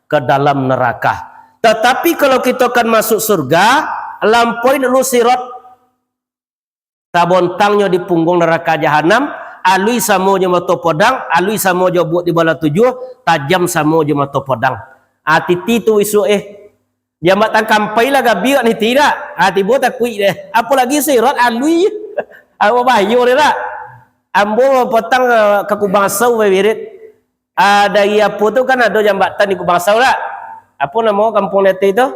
Ka dalam neraka. Tatapi kalau kito kan masuk surga, lampaui dulu sirot. Tabontangnyo di pungguang neraka jahanam, alui samo jo mato podang, alui samo jo buak di balah tujuah, tajam samo jo mato podang. Ah, titi tu isuak, eh. Jambatan Kampai lah gabiak ni, tidak? Ah, tibo takuik deh. Apolagi sirot alui. Apo bahayo deh, tak? Ambo patang, eh, ka Kubang Asau babirit. Ah, dari apo tu kan ado jambatan di Kubang Asau, tak? Apo namo kampuang di ateh tu?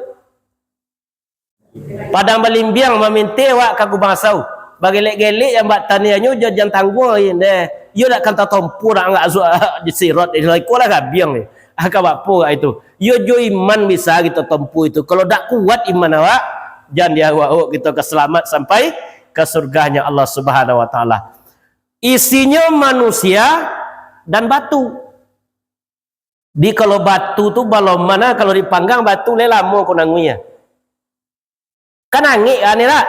Padang Balimbiang, mamintih awak ka Kubang Asau. Bagelek-gelek jambatan ni, anyo jo jan tangguang ni, deh. Iyo dak kan tatompuah, dak angak asuak di sirot, di iko lah gabiang ni. Ah, ka bapo awak itu? Iyo jo iman bisa kito tompuah itu. Kalau dak kuat iman awak, jan diawak-awak kito ka salamat sampai ka surganya Allah Subhanahu wa Taala. Isinyo manusia dan batu. Di kalau batu tu balom mano, kalau dipanggang batu lai lamo ko nanguihnyo. Kan angek kan, yo tak?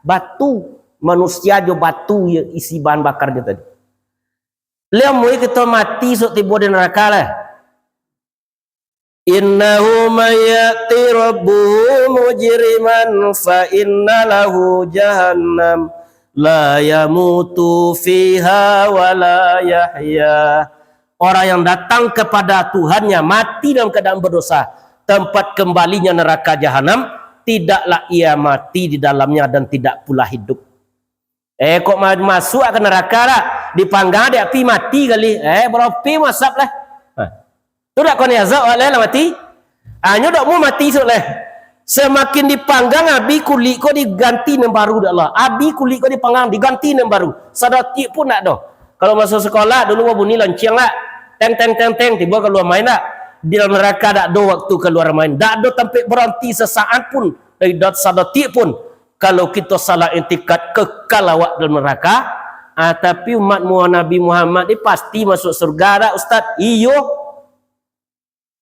Batu. Manusia jo batu, iyo isi bahan bakar jo tadi. Lah amuah kito mati, sok tibo di naraka lah. Innahu may ya'ti rabbahu mujriman fa inna lahu jahannam la yamutu fiha wa la yahya. Orang yang datang kepada Tuhannya mati dalam keadaan berdosa, tempat kembalinya neraka jahanam, tidaklah ia mati di dalamnya dan tidak pula hidup. Eh, kok ma-, masuak ka naraka lah? Dipanggang dek api, mati kali. Eh, barapo masap lah. Ha. Tu dak koni azab, awak lah mati. Hanyo dak mau mati sudah lah. Samakin dipanggang, abi kulik ko diganti nan baru dek Allah. Abi kulik ko dipanggang, diganti nan baru. Sadatiak pun dak doh. Kalau maso sekolah dulu babunyi lonceng lah. Teng, teng, teng, teng, tibo kalua main lah. Di dalam naraka dak ado waktu kalua main. Dak ado tampek baranti sasaat pun. Dari dot sadatiak pun. Kalau kito salah itikad, kekal awak dalam neraka. Ah, tapi umat Mu-, Nabi Muhammad ni pasti masuk surga dak, Ustaz? Iyo.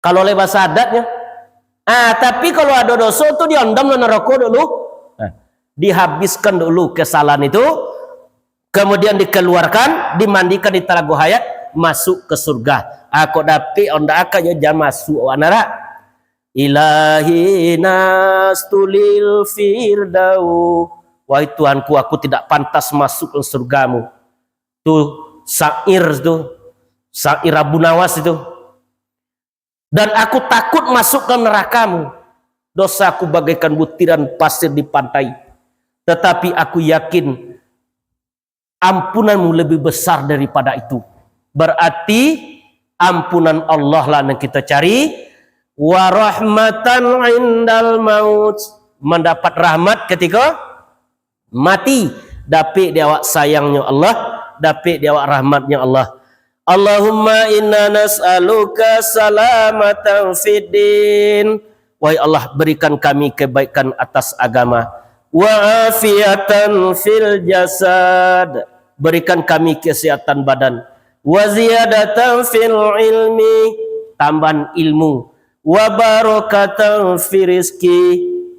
Kalau lai baso adatnyo. Ah, tapi kalau ado doso tu diondam dalam narako dulu. Ah, dihabiskan dulu kesalahan itu, kemudian dikeluarkan, dimandikan di Talago Hayat, masuk ke surga. Ah, kok dapik onda akan yo jan masuk awak narak. Ilahi nastulil firdau. Wahai Tuhanku, aku tidak pantas masuk ke surgamu. Tu syair tu, syair Abu Nawas itu. Dan aku takut masuk ke nerakamu. Dosaku bagaikan butiran pasir di pantai. Tetapi aku yakin ampunan-Mu lebih besar daripada itu. Berarti ampunan Allah lah nan kita cari. Wa rahmatan indal maut. Mendapat rahmat ketika mati. Dapik di awak sayangnyo Allah, dapik di awak rahmatnyo Allah. Allahumma inna nas'aluka salamatan fid din. Wahai Allah, berikan kami kebaikan atas agama. Wa afiatan fil jasad. Berikan kami kesehatan badan. Wa ziyadatan fil ilmi. Tambahan ilmu. Wa barakatan fi rizki.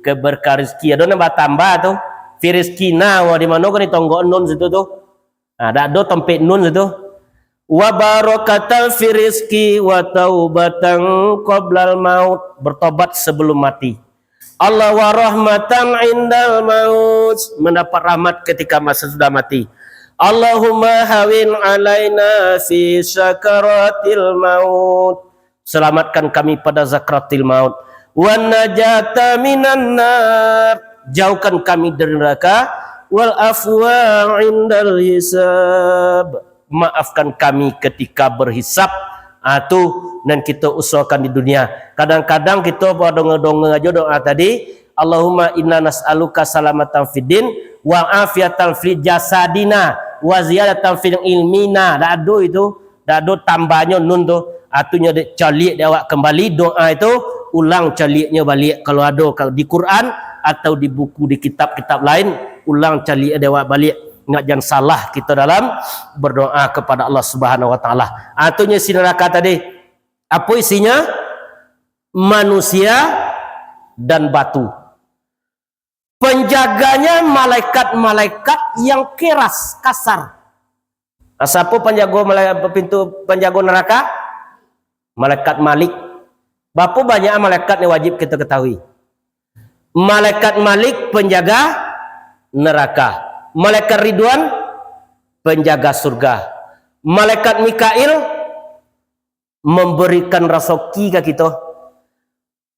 Keberkah rizki. Ado nan batambah tu. Fi rizkina. Wah, di mano kan di tonggok nun situ tu? Nah, dak ado tampek nun situ. Wa barakatan fi rizki wa taubatan qoblal maut. Bertobat sebelum mati. Allah wa rahmatan indal maut. Mendapat rahmat ketika masa sudah mati. Allahumma hawin alaina fi sakaratil maut. Selamatkan kami pada sakaratil maut. Wa najata minan nar. Jauhkan kami dari neraka. Wal afwa indal hisab. Maafkan kami ketika berhisab. Ah, tu nan kita usahakan di dunia. Kadang-kadang kita badonga-donga aja doa tadi, Allahumma inna nas'aluka salamatan fid din wa afiatan fi jasadina wa ziyadatan fil ilmina. Dak ado itu, dak ado tambahnyo nun tu. Artinyo dek caliak dek awak kembali doa itu, ulang caliaknyo baliak. Kalau ado ka-, di Quran atau di buku, di kitab-kitab lain, ulang caliak dek awak baliak. Ingat, jan salah kita dalam berdoa kepada Allah Subhanahu wa Taala. Artinyo isi neraka tadi, apo isinyo? Manusia dan batu. Penjaganya malaikat-malaikat yang keras, kasar. Nah, siapa penjago malai-, pintu, penjago neraka? Malaikat Malik. Berapa banyak malaikat yang wajib kita ketahui? Malaikat Malik penjaga neraka. Malaikat Ridwan penjaga surga. Malaikat Mikail memberikan rasoki ka kita.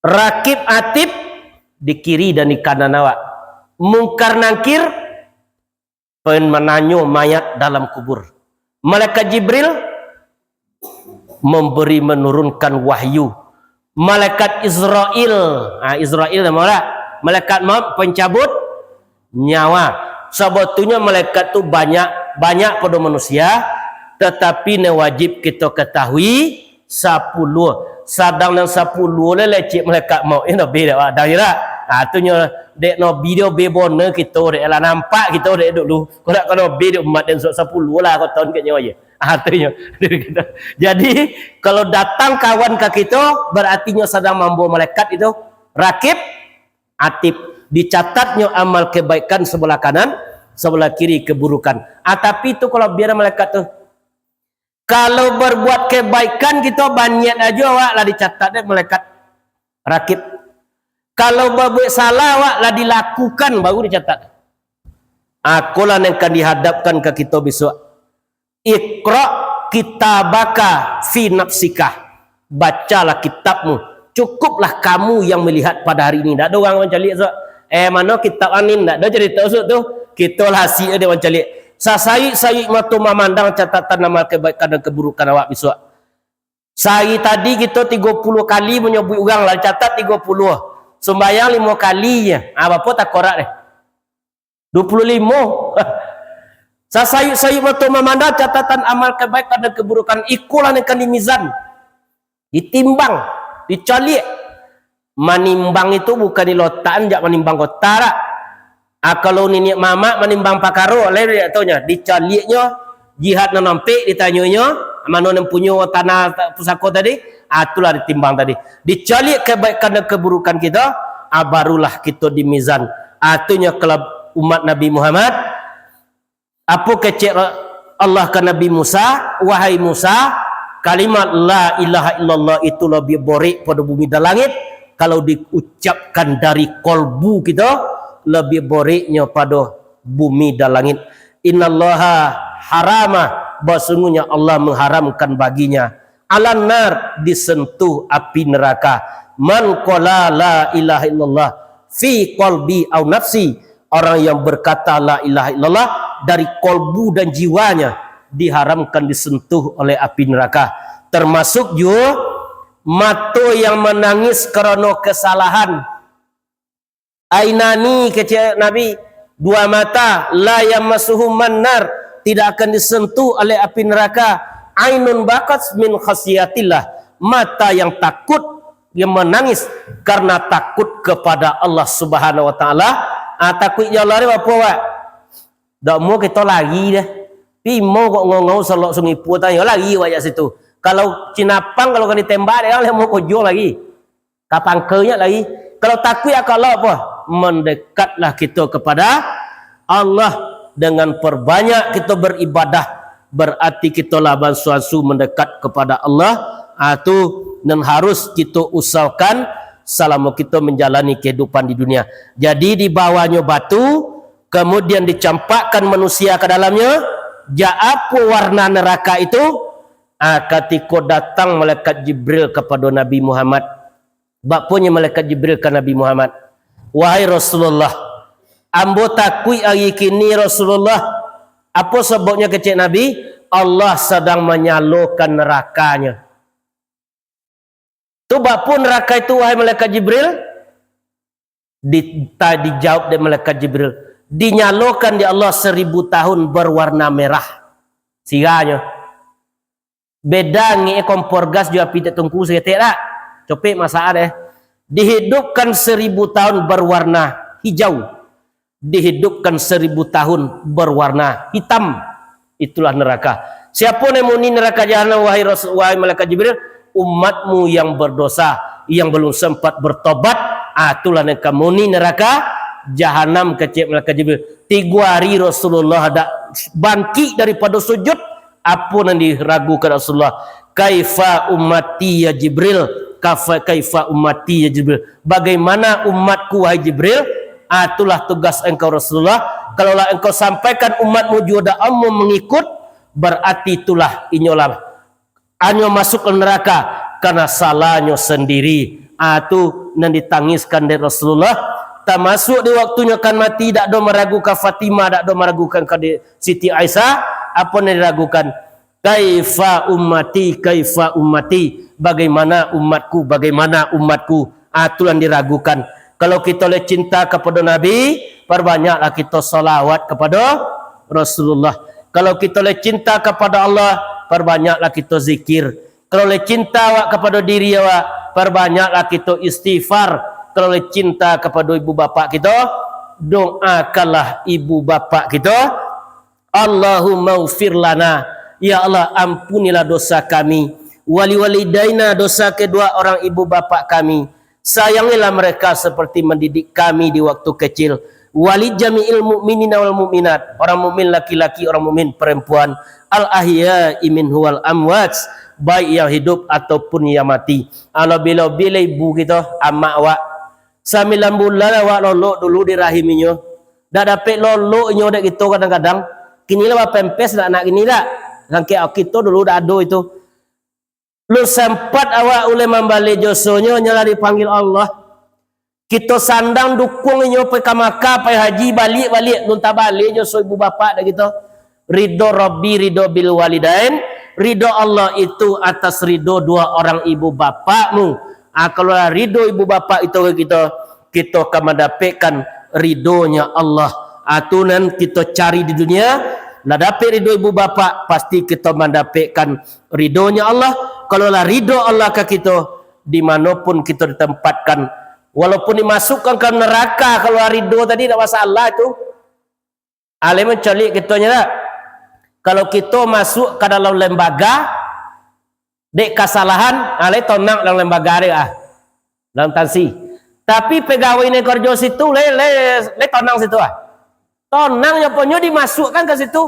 Rakib Atid di kiri dan di kanan awak. Mungkar Nangkir pen-, mananyo mayat dalam kubur. Malaikat Jibril memberi, menurunkan wahyu. Malaikat Israel, ah, Israel nama lah? Malaikat maut pencabut nyawa. Sabetulnyo malaikat tu banyak, banyak pado manusia, tatapi nan wajib kito katahui, sapuluah. Sadang nan sapuluah lai lecek malaikat maut, eh, Nabi dak, dak kira. Ah, tu nyo, dek Nabi dio be bona kito, dek lah nampak kito dek dulu. Kok dak ka Nabi dek umat den sa-, sapuluah lah koton kek nyo ye. Ah, tu nyo. Jadi, kalau datang kawan ka kito, berarti nyo sadang mambawa malaikat itu. Rakib, Atid. Dicatatnyo amal kebaikan sebelah kanan, Sabalah kiri keburukan. Ah, tapi tu kalau biar malaikat tu. Kalau berbuat kebaikan kito baniat ajo awak lah dicatat dek malaikat rakib. Kalau berbuat salah awak lah dilakukan baru dicatat. Akolah yang akan dihadapkan ka kito besok. Iqra kitabaka fi nafsika. Bacalah kitabmu. Cukuplah kamu yang melihat pada hari ini. Ndak ada urang mancaliak, sok. Eh, mano kitab anin? Ndak ada carito, sok, tu. Kito lah asik dia mancaliak. Sasayik-sayik mato mamandang catatan amal kebaikan dan keburukan awak besok. Sahari tadi kito tigo puluah kali manyabuik urang, lah dicatat tigo puluah. Sumbayang limo kali je. Ah, bapo takorak deh? Dua puluh limo. Sasayik-sayik mato mamandang catatan amal kebaikan dan keburukan, ikolah nan akan dimizan, ditimbang, dicaliak. Manimbang itu bukan dilotakan jak manimbang kota, dak. Ah, kalau niniak mamak manimbang pakaro, lain dak taunyo, dicaliaknyo jihad nan ampek, ditanyoinyo, mano nan punyo tanah ta-, pusako tadi, ah, itulah ditimbang tadi. Dicaliak kebaikan dan keburukan kito, ah, barulah kito dimizan. Ah, tu nyo kalau umat Nabi Muhammad, apo kecek Allah ka Nabi Musa, "Wahai Musa, kalimat la ilaha illallah itu labiah borek pado bumi dan langit, kalau diucapkan dari kolbu kito, labiah boreknyo pado bumi dan langit. Innallaha harama, basungguhnya Allah mengharamkan baginya, alan nar, disentuh api neraka. Man qala la ilaha illallah fi qalbi au nafsi, orang yang berkata la ilaha illallah dari kolbu dan jiwanya, diharamkan disentuh oleh api neraka." Termasuk juo mato yang menangis karano kesalahan. Ainani, kecek Nabi, dua mata, la yamassuhuman nar, tidak akan disentuh oleh api neraka. Ainun bakat min khasyatillah, mata yang takut, yang menangis karena takut kepada Allah Subhanahu wa Taala. Ah, takut jo Allah ni apo, Pak? Dak mau kito lari dah. Pimo kok ngongau salok Sungai Pua, tanyo lari awak jak situ. Kalau Cinapang, kalau ka ditembak dek urang, lah mau kujua lagi. Ka pangka nyo lari. Kalau takuik ka Allah apo? Mendekatlah kito kepada Allah dengan perbanyak kito beribadah. Berarti kito lah bansuansu mendekat kepada Allah. Ah, tu nan harus kito usahakan salamo kito menjalani kehidupan di dunia. Jadi, dibawanyo batu, kemudian dicampakkan manusia ka dalamnyo. Jak apo warna neraka itu? Ah, katiko datang malaikat Jibril kapado Nabi Muhammad. Bakonyo malaikat Jibril ka Nabi Muhammad, "Wahai Rasulullah, ambo takuik ari kini, Rasulullah." "Apo sababnyo?" kecek Nabi. "Allah sadang manyalokan narakanyo." "Tu bak apo naraka itu, wahai malaikat Jibril?" Di-, ta-, dijawab dek malaikat Jibril, "Dinyalokan dek Allah saribu tahun, bawarna merah siranyo." Beda ngek kompor gas jo api tek tungku saketek dak? Copek masak deh. Dihidupkan saribu tahun, bawarna hijau. Dihidupkan saribu tahun, bawarna hitam. Itulah neraka. Siapo nan muni neraka jahanam, wahai Rasul, wahai malaikat Jibril? Umatmu yang berdosa, yang belum sempat bertobat. Ah, itulah nan ka muni neraka jahanam, kecek malaikat Jibril. Tigo hari Rasulullah dak bangkik daripado sujud. Apo nan diragukan Rasulullah? "Kaifa ummati ya Jibril? Kafa-, kaifa ummati ya Jibril? Bagaimana umatku, wahai Jibril?" Ah, itulah tugas engkau, Rasulullah. Kalaulah engkau sampaikan umatmu juo dak amuah mangikut, berarti itulah inyolah anyo masuk ka neraka karena salahnyo sandiri. Ah, tu nan ditangiskan dek Rasulullah. Tamasuak di waktunyo akan mati, dak do maragukan Fatimah, dak do maragukan ka di Siti Aisyah. Apo nan diragukan? "Kaifa ummati, kaifa ummati? Bagaimana umatku, bagaimana umatku?" Ah, tu nan diragukan. Kalau kito lai cinta kapado Nabi, parbanyaklah kito salawat kapado Rasulullah. Kalau kito lai cinta kapado Allah, parbanyaklah kito zikir. Kalau lai cinta awak kapado diri awak, parbanyaklah kito istighfar. Kalau lai cinta kapado ibu bapak kito, doakanlah ibu bapak kito. "Allahummaghfir lana." Ya Allah, ampunilah dosa kami. "Waliwalidaina," dosa kedua orang ibu bapak kami. "Sayangilah mereka seperti mendidik kami di waktu kecil." Wali jami'il mu'minina wal mu'minat, orang mukmin laki-laki, orang mukmin perempuan, al ahya'i minhu wal amwat, baik yang hidup ataupun yang mati. Alabih-labih lah ibu kito, amak awak. Sambilan bulan awak lolok dulu di rahim inyo. Dak dapek lolok inyo dek kito kadang-kadang. Kini lah bapempes nak anak kini dak? Sangkek kito dulu dak ado itu. Lun sempat awak uleh mambaleh josonyo, nyo lah dipanggil Allah. Kito sandang dukuang inyo pai ka Makkah, pai haji, baliak-baliak, lun tabaleh joso ibu bapak dek kito. Ridho Rabbi, ridho bil walidain, ridho Allah itu atas ridho dua orang ibu bapakmu. Ah, kalau lah ridho ibu bapak itu ka kito, kito ka mandapekkan ridhonya Allah. Ah, tu nan kito cari di dunia, lah dapek ridho ibu bapak, pasti kito mandapekkan ridhonya Allah. Kalau lah ridho Allah ka kito, di mano pun kito ditempatkan, walaupun dimasukkan ka neraka, kalau lah ridho tadi, dak masalah tu. Alai mancaliak kitonyo dak? Kalau kito masuk ka dalam lembaga, dek kasalahan, alai tonang dalam lembaga dek ah. Dalam tansi. Tapi pegawai nan karajo situ, le, le, le tonang situ ah. Tonang nyo punyo dimasukkan ka situ.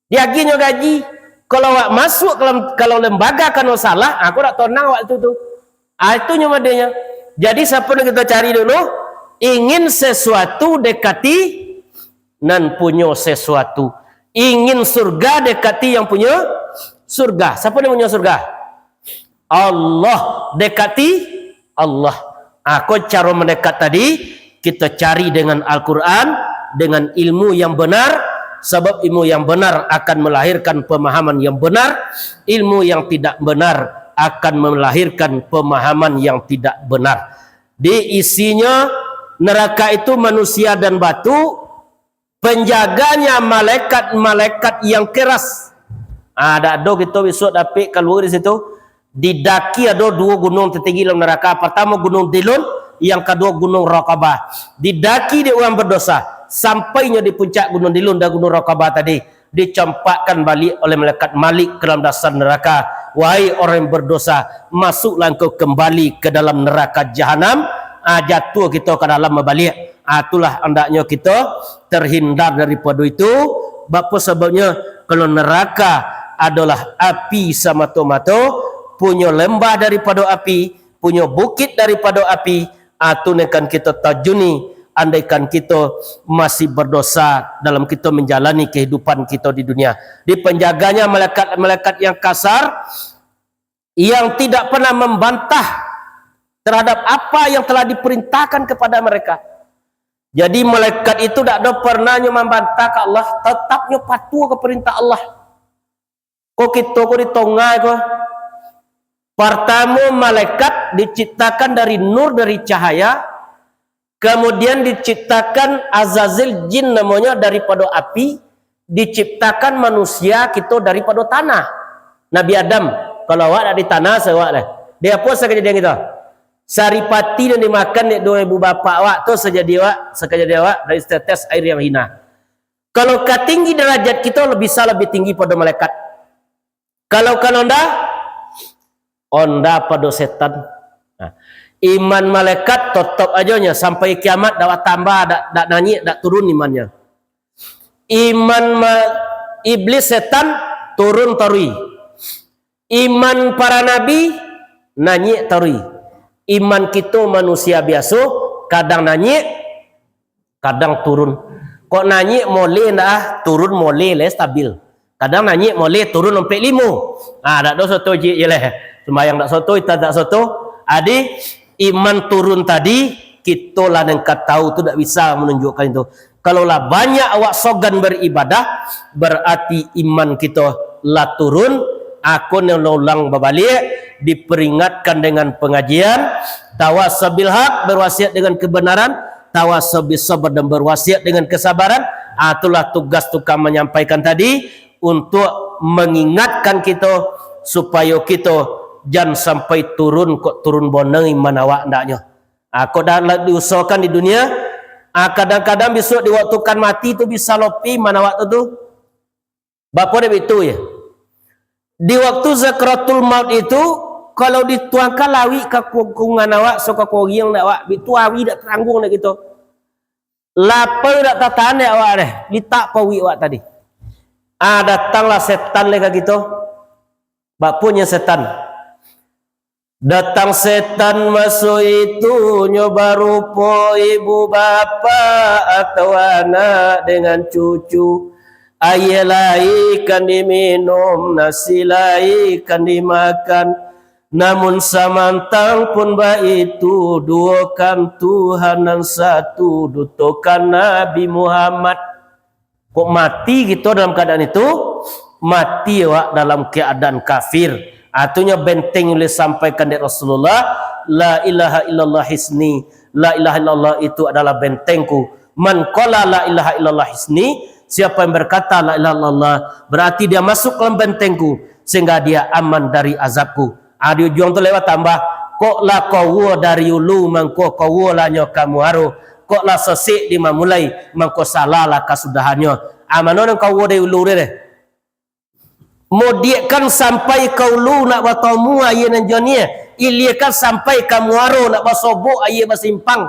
Diagihnyo gaji. Kalau awak masuk kalau, kalau lembaga kano salah, ah, kok dak tonang awak tu tu. Ah, itu nyo madenyo. Jadi siapo nan kito cari dulu? Ingin sesuatu, dekati nan punyo sesuatu. Ingin surga, dekati yang punyo surga. Siapo nan punyo surga? Allah. Dekati Allah. Ah, ko caro mandekat tadi, kito cari dengan Al-Quran, dengan ilmu yang benar, sabab ilmu yang benar akan melahirkan pemahaman yang benar, ilmu yang tidak benar akan melahirkan pemahaman yang tidak benar. Di isinyo neraka itu manusia dan batu, penjaganya malaikat-malaikat yang keras. Ah, dak ado kito bisuak dapek kalua di situ. Di daki ado duo gunuang tatinggi dalam naraka. Partamo Gunuang Dilun, yang kaduo Gunuang Raqabah. Di daki dek urang berdosa, sampai nyo di puncak Gunuang Dilun dan Gunuang Raqabah tadi, dicampakkan baliak oleh malaikat Malik ke dalam dasar neraka. Wahai orang yang berdosa, masuklah engkau kembali ke dalam neraka Jahanam. Ah, jatuah kito ka dalam babaliak. Ah, itulah andaknyo kito terhindar daripado itu. Bapa sababnyo? Kalau neraka adolah api samato-mato, punyo lembah daripado api, punyo bukit daripado api, ah, tu nan kan kito tajuni, andaikan kito masih berdosa dalam kito menjalani kehidupan kito di dunia. Dipenjaganya malaikat-malaikat yang kasar, yang tidak pernah membantah terhadap apa yang telah diperintahkan kepada mereka. Jadi malaikat itu dak ado pernah nyo mambantah ka Allah, tetap nyo patuah ka perintah Allah. Ko kito ko di tonga ko. Partamo malaikat diciptakan dari nur, dari cahaya, kemudian diciptakan Azazil jin namonyo daripado api, diciptakan manusia kito daripado tanah. Nabi Adam, kalau awak dak di tanah, se awak lah. Di apo sakajadian kito? Saripati nan dimakan dek duo ibu bapak awak tu sajadi awak, sakajadi awak dari setetes air yang hina. Kalau ka tinggi darajat kito, bisa lebih tinggi pado malaikat. Kalau ka onda, onda pado setan. Nah, iman malaikat totop ajo nyo sampai kiamat, dak batambah, dak, dak naiak, dak turun imannyo. Iman ma-, iblis, setan turun taruih. Iman para nabi naiak taruih. Iman kito manusia biaso, kadang naiak, kadang turun. Kok naiak moleh ndak ah, turun moleh leh stabil. Kadang naiak moleh, turun ompek limo. Ah, dak doh soto jik je leh. Sumbayang dak soto, ita dak soto. Adi, iman turun tadi, kito lah nan ka tahu tu dak bisa manunjukkan itu. Kalau lah banyak awak sogan beribadah, berarti iman kito lah turun, ako nan ulang babaliak, diperingatkan dengan pengajian, tawasau bil haq, berwasiat dengan kebenaran, tawasau bis sabar, dan berwasiat dengan kesabaran. Ah, itulah tugas tukang menyampaikan tadi, untuk mengingatkan kito, supayo kito jan sampai turun kok turun bonang iman awak andaknyo. Ah, kok dah lah diusahakan di dunia, ah, kadang-kadang bisuak di waktu kan mati tu bisa lopeh iman awak tu, tu. Bapo dek bitu ya? Di waktu zakratul maut itu, kalau dituangkan lawik ka kungkungan awak, so ka koriang dak awak, bitu ari dak tanggung dak kito. Lapau dak tatahan dek awak deh, litak pauik awak tadi. Ah, datanglah setan lai ka kito. Bak punyo setan. Datang setan maso itu, nyo barupo ibu bapa atau anak dengan cucu. Aia lai kan diminum, nasi lai kan dimakan. Namun samantang pun baitu, duokan Tuhan nan satu, dutokan Nabi Muhammad. Kok mati kito dalam keadaan itu? Mati awak dalam keadaan kafir. Artinyo benteng ulih sampaikan dek Rasulullah, "La ilaha illallah hisni." La ilaha illallah itu adalah bentengku. "Man qala la ilaha illallah hisni," siapa yang berkata la ilaha illallah, berarti dia masuk dalam bentengku, sehingga dia aman dari azabku. Ah, di ujuang tu lewat tambah, "Kok lah kawo dari ulu, mangko kawo lah nyo ka muaro. Kok lah sosek di mamulai, mangko salah lah kasudahannyo." Ah, mano nan kawo dari ulu deh? Modiakkan sampai ka ulu nak batamu aia nan janiah, iliakan sampai ka muaro nak basobok aia basimpang.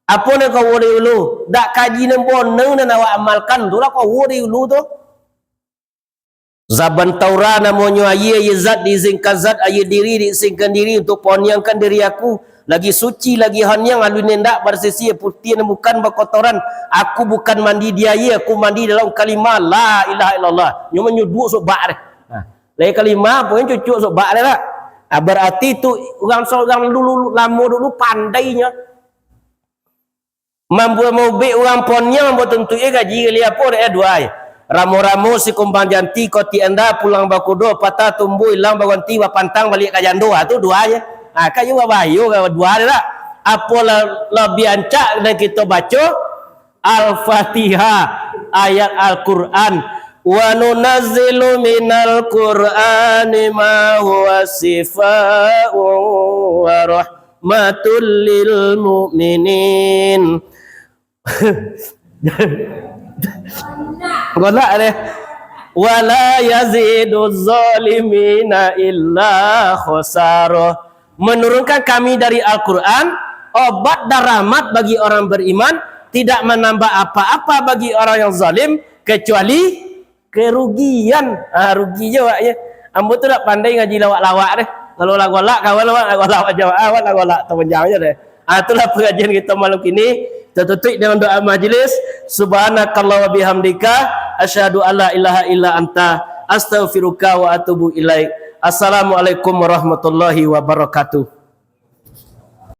Apo nan kawo dari ulu? Dak kaji nan bona nan awak amalkan, tu lah kawo dari ulu tu. Saban taura namonyo aia, aia zat diizinkan zat, aia diri diizinkan diri untuk paoniangkan diri aku. Lagi suci, lagi haniang, alun indak barsisi, putiah nan bukan bakotoran. Aku bukan mandi di aia, aku mandi dalam kalimah la ilaha illallah. Nyo manyuduak sobak deh. Nah, lai kalimah, apo yang cucuk sobak deh lah. Ah, berarti tu urang so-, urang dulu, lamo dulu pandainyo. Mambuek maubek urang poniang, mambuek tuntuik e gaji kali apo dek e duai. Ramo-ramo si kumbang janti, kotik anda pulang bakudo, patah tumbuh ilang baganti, bapantang baliak ka jando. Ha, tu duai. Ha, kan iyo babahayo ka dua tu dak? Apo la-, labiah ancak nan kito baco? Al-Fatihah, ayat Al-Quran. "Wa nunazzilu minal Qur'ani ma huwa syifaa'un wa rahmatul lil mu'minin." Golak deh. "Wa la yaziduz zalimina illa khosaro." Menurunkan Kami dari Al-Quran, obat dan rahmat bagi orang beriman, tidak menambah apa-apa bagi orang yang zalim, kecuali kerugian. Ah, rugi je awak je. Ambo tu dak pandai ngaji lawak-lawak deh. Kalau lah golak, kawan awak lah golak, macam awak lah golak, tapanjang je deh. Ah, itulah pengajian kita malam kini. Tertutup dengan doa majlis. Subhanakallah wa bihamdika, asyhadu alla ilaha illa anta, astaghfiruka wa atubu ilaik. Assalamualaikum warahmatullahi wabarakatuh.